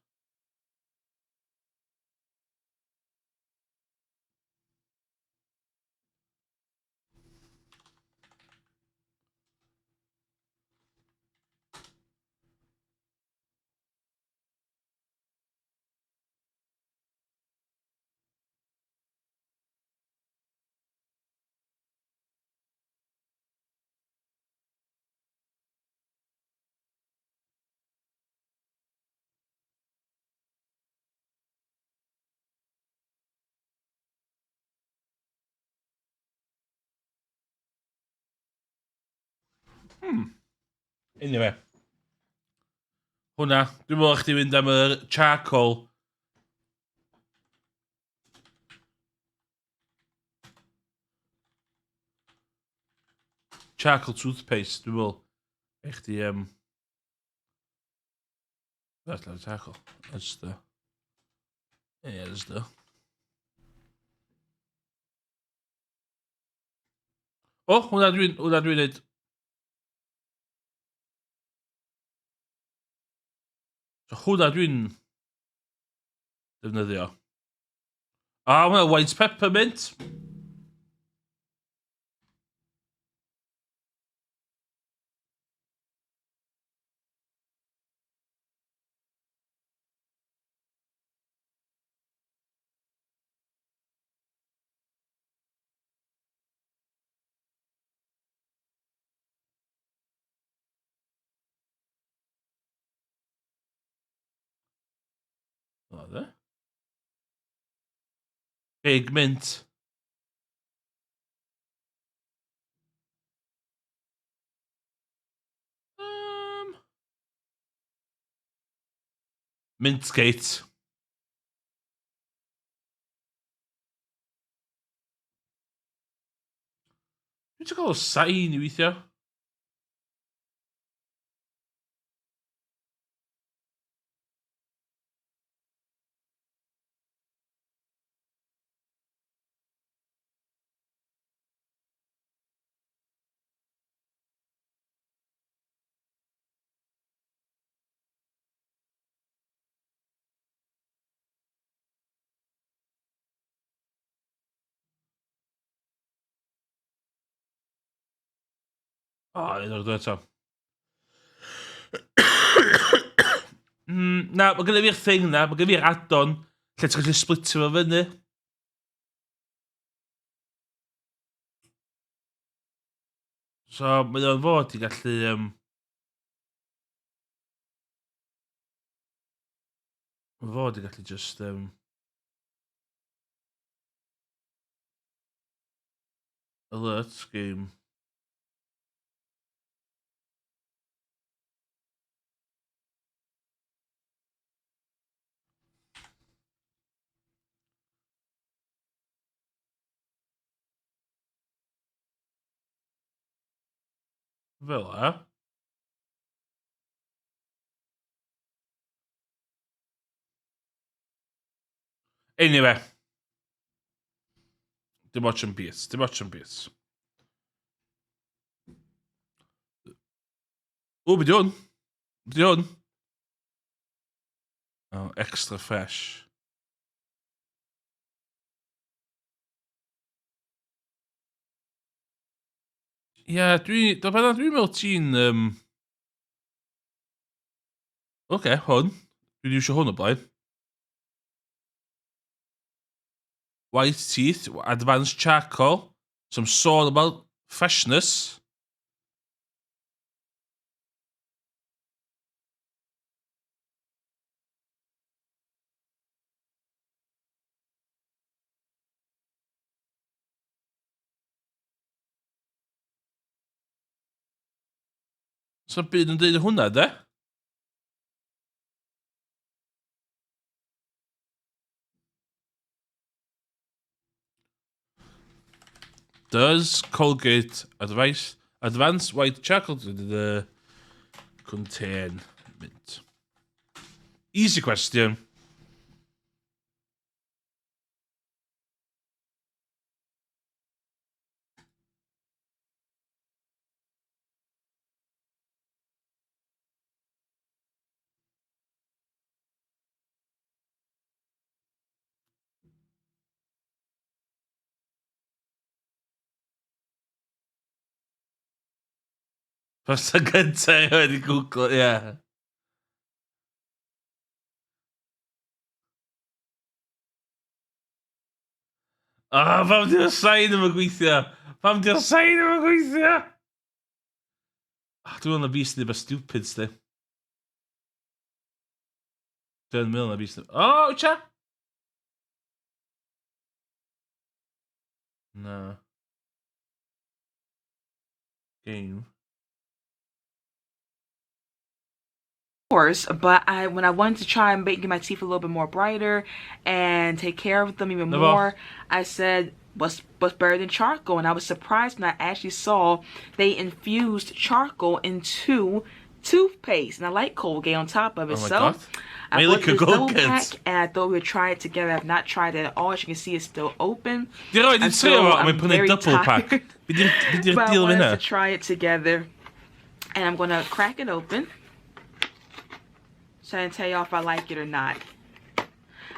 Anyway. Hwna, dwi'n meddwl chdi fynd am yr charcoal. Charcoal toothpaste, dwi'n meddwl. Eich chdi, That's not charcoal. That's the... Yeah, that's the... O, oh, hwnna dwi'n hwnna dwi'n neud. So hwnna dwi'n defnyddio. A, hwnna white peppermint. Oedd e? Big mint. Mintgate. Dwi'n ti'n cael o sain i weithio. O, oh, un o'r dweud eto. Na, mae gennym fi'r thing na, mae gennym fi'r add-on lle ti'n gallu splitio fo fyny. So, mae o'n fod i gallu... Mae'n fod i gallu just... Alert game. Fel 'a. Anyway. Dim ots yn byd, dim ots yn byd. O, beth hwn? Beth hwn? Oh, extra fresh. Ie, yeah, dwi... Dwi'n dwi meddwl ti'n... Oce, okay, hwn. Dwi'n iwsio hwn o blaen. White teeth, advanced charcoal. Some sôn about freshness. Sa'n byd yn dweud hwnna, de? Does Colgate advice advanced white charcoal the contain mint? Easy question. Person gyntaf i wedi Google, ie. Yeah. Ah, pam di'r sain ddim yn gweithio? Pam di'r sain ddim yn gweithio? Ah, dwi'n meddwl na fi sy'n dweud stupid, sti. Dwi'n meddwl na fi sy'n... O, oh, wyt Na. Game. Course, but I when I wanted to try and make my teeth a little bit more brighter and take care of them even more, I said, what's what's better than charcoal? And I was surprised when I actually saw they infused charcoal into toothpaste. And I like Colgate on top of it. Oh my so God. I Mae bought licio this double Colgate. pack and I thought we would try it together. I've not tried it at all. As you can see, it's still open. Di roed i And trio so fo, I'm mae'n prynu very double pack. tired. Be di'r But I deal wanted efo hynna? to try it together. And I'm gonna crack it open. So I can tell y'all if I like it or not.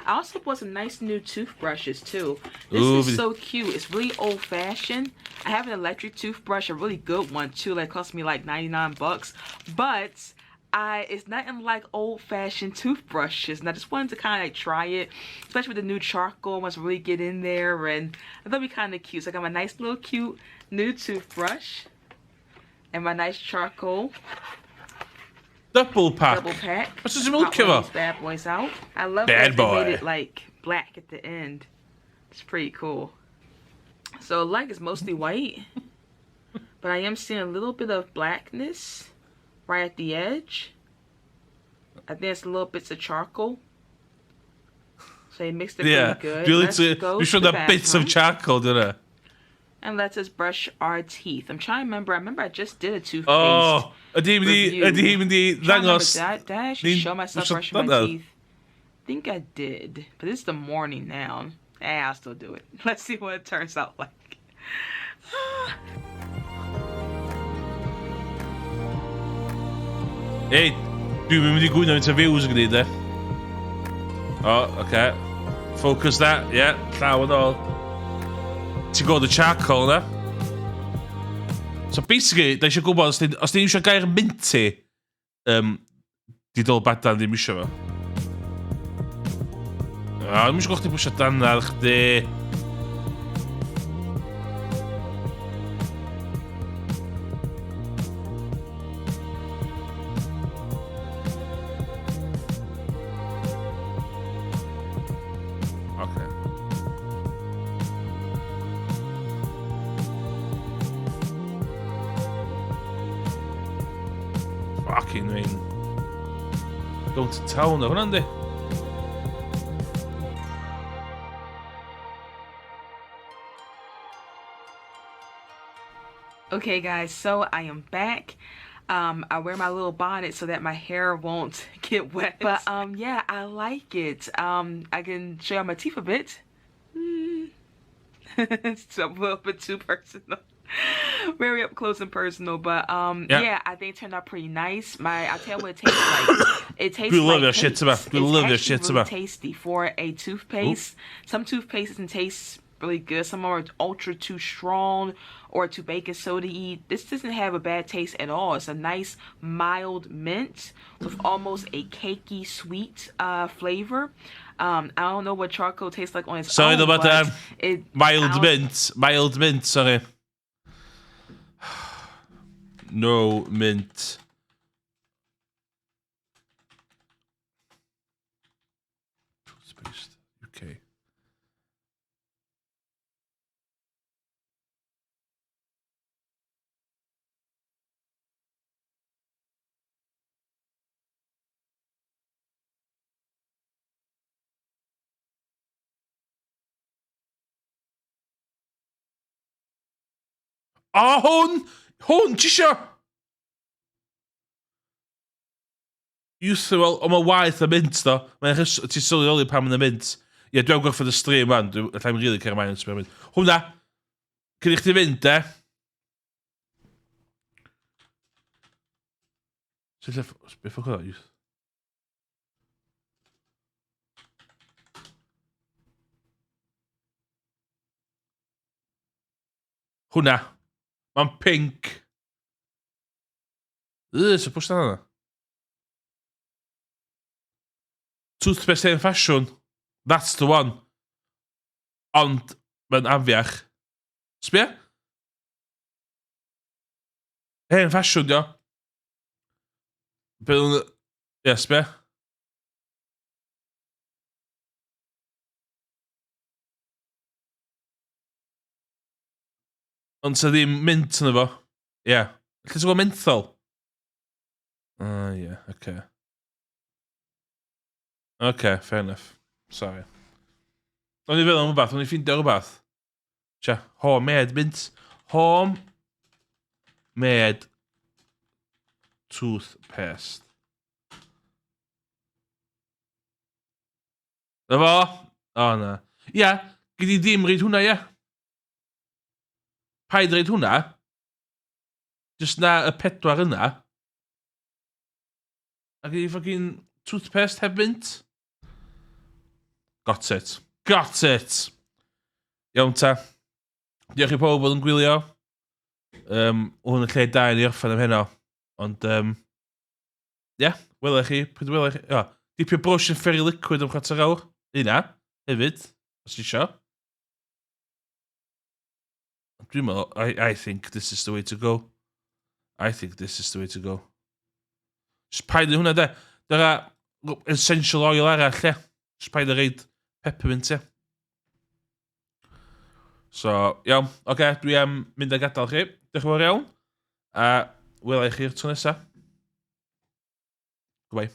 I also bought some nice new toothbrushes too. This Ooh, is so cute. It's really old fashioned. I have an electric toothbrush, a really good one too. That cost me like 99 bucks. But it's nothing like old fashioned toothbrushes. And I just wanted to kind of like try it, especially with the new charcoal. I want to really get in there, and I thought it'd be kind of cute. So I got my nice little cute new toothbrush and my nice charcoal. Double pack. Double pack. What's this milk cover? These bad boys out. I love Bad that boy. they made it like black at the end. It's pretty cool. So like it's mostly white, but I am seeing a little bit of blackness right at the edge. I think it's little bits of charcoal. So they mixed it pretty good. Dwi'n Let's literally, go dwi'n to siŵr the na bits of bathroom. charcoal, dyna. And let's just brush our teeth. I'm trying to remember. I remember I just did a toothpaste. Oh, ydy hi'n mynd i, review. ydy hi'n mynd i Trying to remember, ddangos... did I actually Ni'n- show myself wrth brushing my ddannedd. teeth? I think I did, but it's the morning now. I'll still do it. Let's see what it turns out like. Ei, dwi'n mynd i gwyno into views yn gwneud e. O, oh, oce. Okay. Focus that, yeah, llaw yn ôl. Ti'n gweld y charcoal na? So basically, da eisiau gwybod, os ti'n os ti'n eisiau gair minty, um, di dol badan ddim eisiau fo. A, ddim eisiau gweld chdi bwysio danad chdi. Okay. Fucking rain. Going to town ar hwnna, yndi? Okay guys, so I am back. I wear my little bonnet so that my hair won't get wet. But yeah, I like it. I can show you my teeth a bit. It's a little bit too personal. Very up close and personal, but yeah, I think it turned out pretty nice. I tell you what it tastes like. It tastes Dwi'n like lyfio shit yma. cakes. Dwi'n It's lyfio actually shit really yma. tasty for a toothpaste. Some toothpastes doesn't taste really good. Some are ultra too strong or too baking soda-y. This doesn't have a bad taste at all. It's a nice mild mint with almost a cakey sweet flavor. I don't know what charcoal tastes like on its Sorry own, about but that. it Mild I don't mint. Mild mint, sorry. No mint. Toothpaste, UK. O, hwn! Hwn, ti isio? Youthful, o mae waeth y mint, do. Mae'n rhys, ti'n sylweddoli pam yn y mint. Ie, dwi'n gorffen y stream, man. Dwi'n allai'n really cael ymlaen yn sbio mynd. Hwna! Cyn i chdi fynd, de. Sut lle... Be ffwc oedd o? Youth... Hwna. Mae'n pink. Yy, so pwys yna? Toothpaste hen ffasiwn. That's the one. Ond, mae'n afiach. Sbia? Hen ffasiwn, dio. Be nhw'n... Ie, sbia? Ond sa ddim mint yna fo. Ie. Yeah. Lle ti'n gweld menthol? Ah, ie, yeah, oce. Okay. Oce, fair enough. Sorry. O'n i feddwl am rhywbeth, o'n i ffindio rhywbeth. Tia, homemade mint. Home made toothpaste. Na fo? O, na. Ia, gyd i ddim reid hwnna, ia. Paid reid hwnna. Just na y pedwar yna. A gyd i fucking toothpaste heb mint. Got it. Got it! Iawn ta. Diolch i pawb oedd yn gwylio. Hwn yn lle da i ni orffen am heno. Ond, ie, yeah, wela chi. Pryd wela chi. Oh, dipio brwsh yn Fairy Liquid am chwarter awr. Hynna, hefyd, os ti isio. Dwi'n meddwl, I think this is the way to go. I think this is the way to go. Just paid i hwnna, de. Dyna essential oil arall, ie. Just paid i reid peppermint, ie. So, iawn. Oce, okay, dwi am mynd a gadael chi. Diolch yn fawr iawn. A wela i chi'r tro nesaf. Goodbye.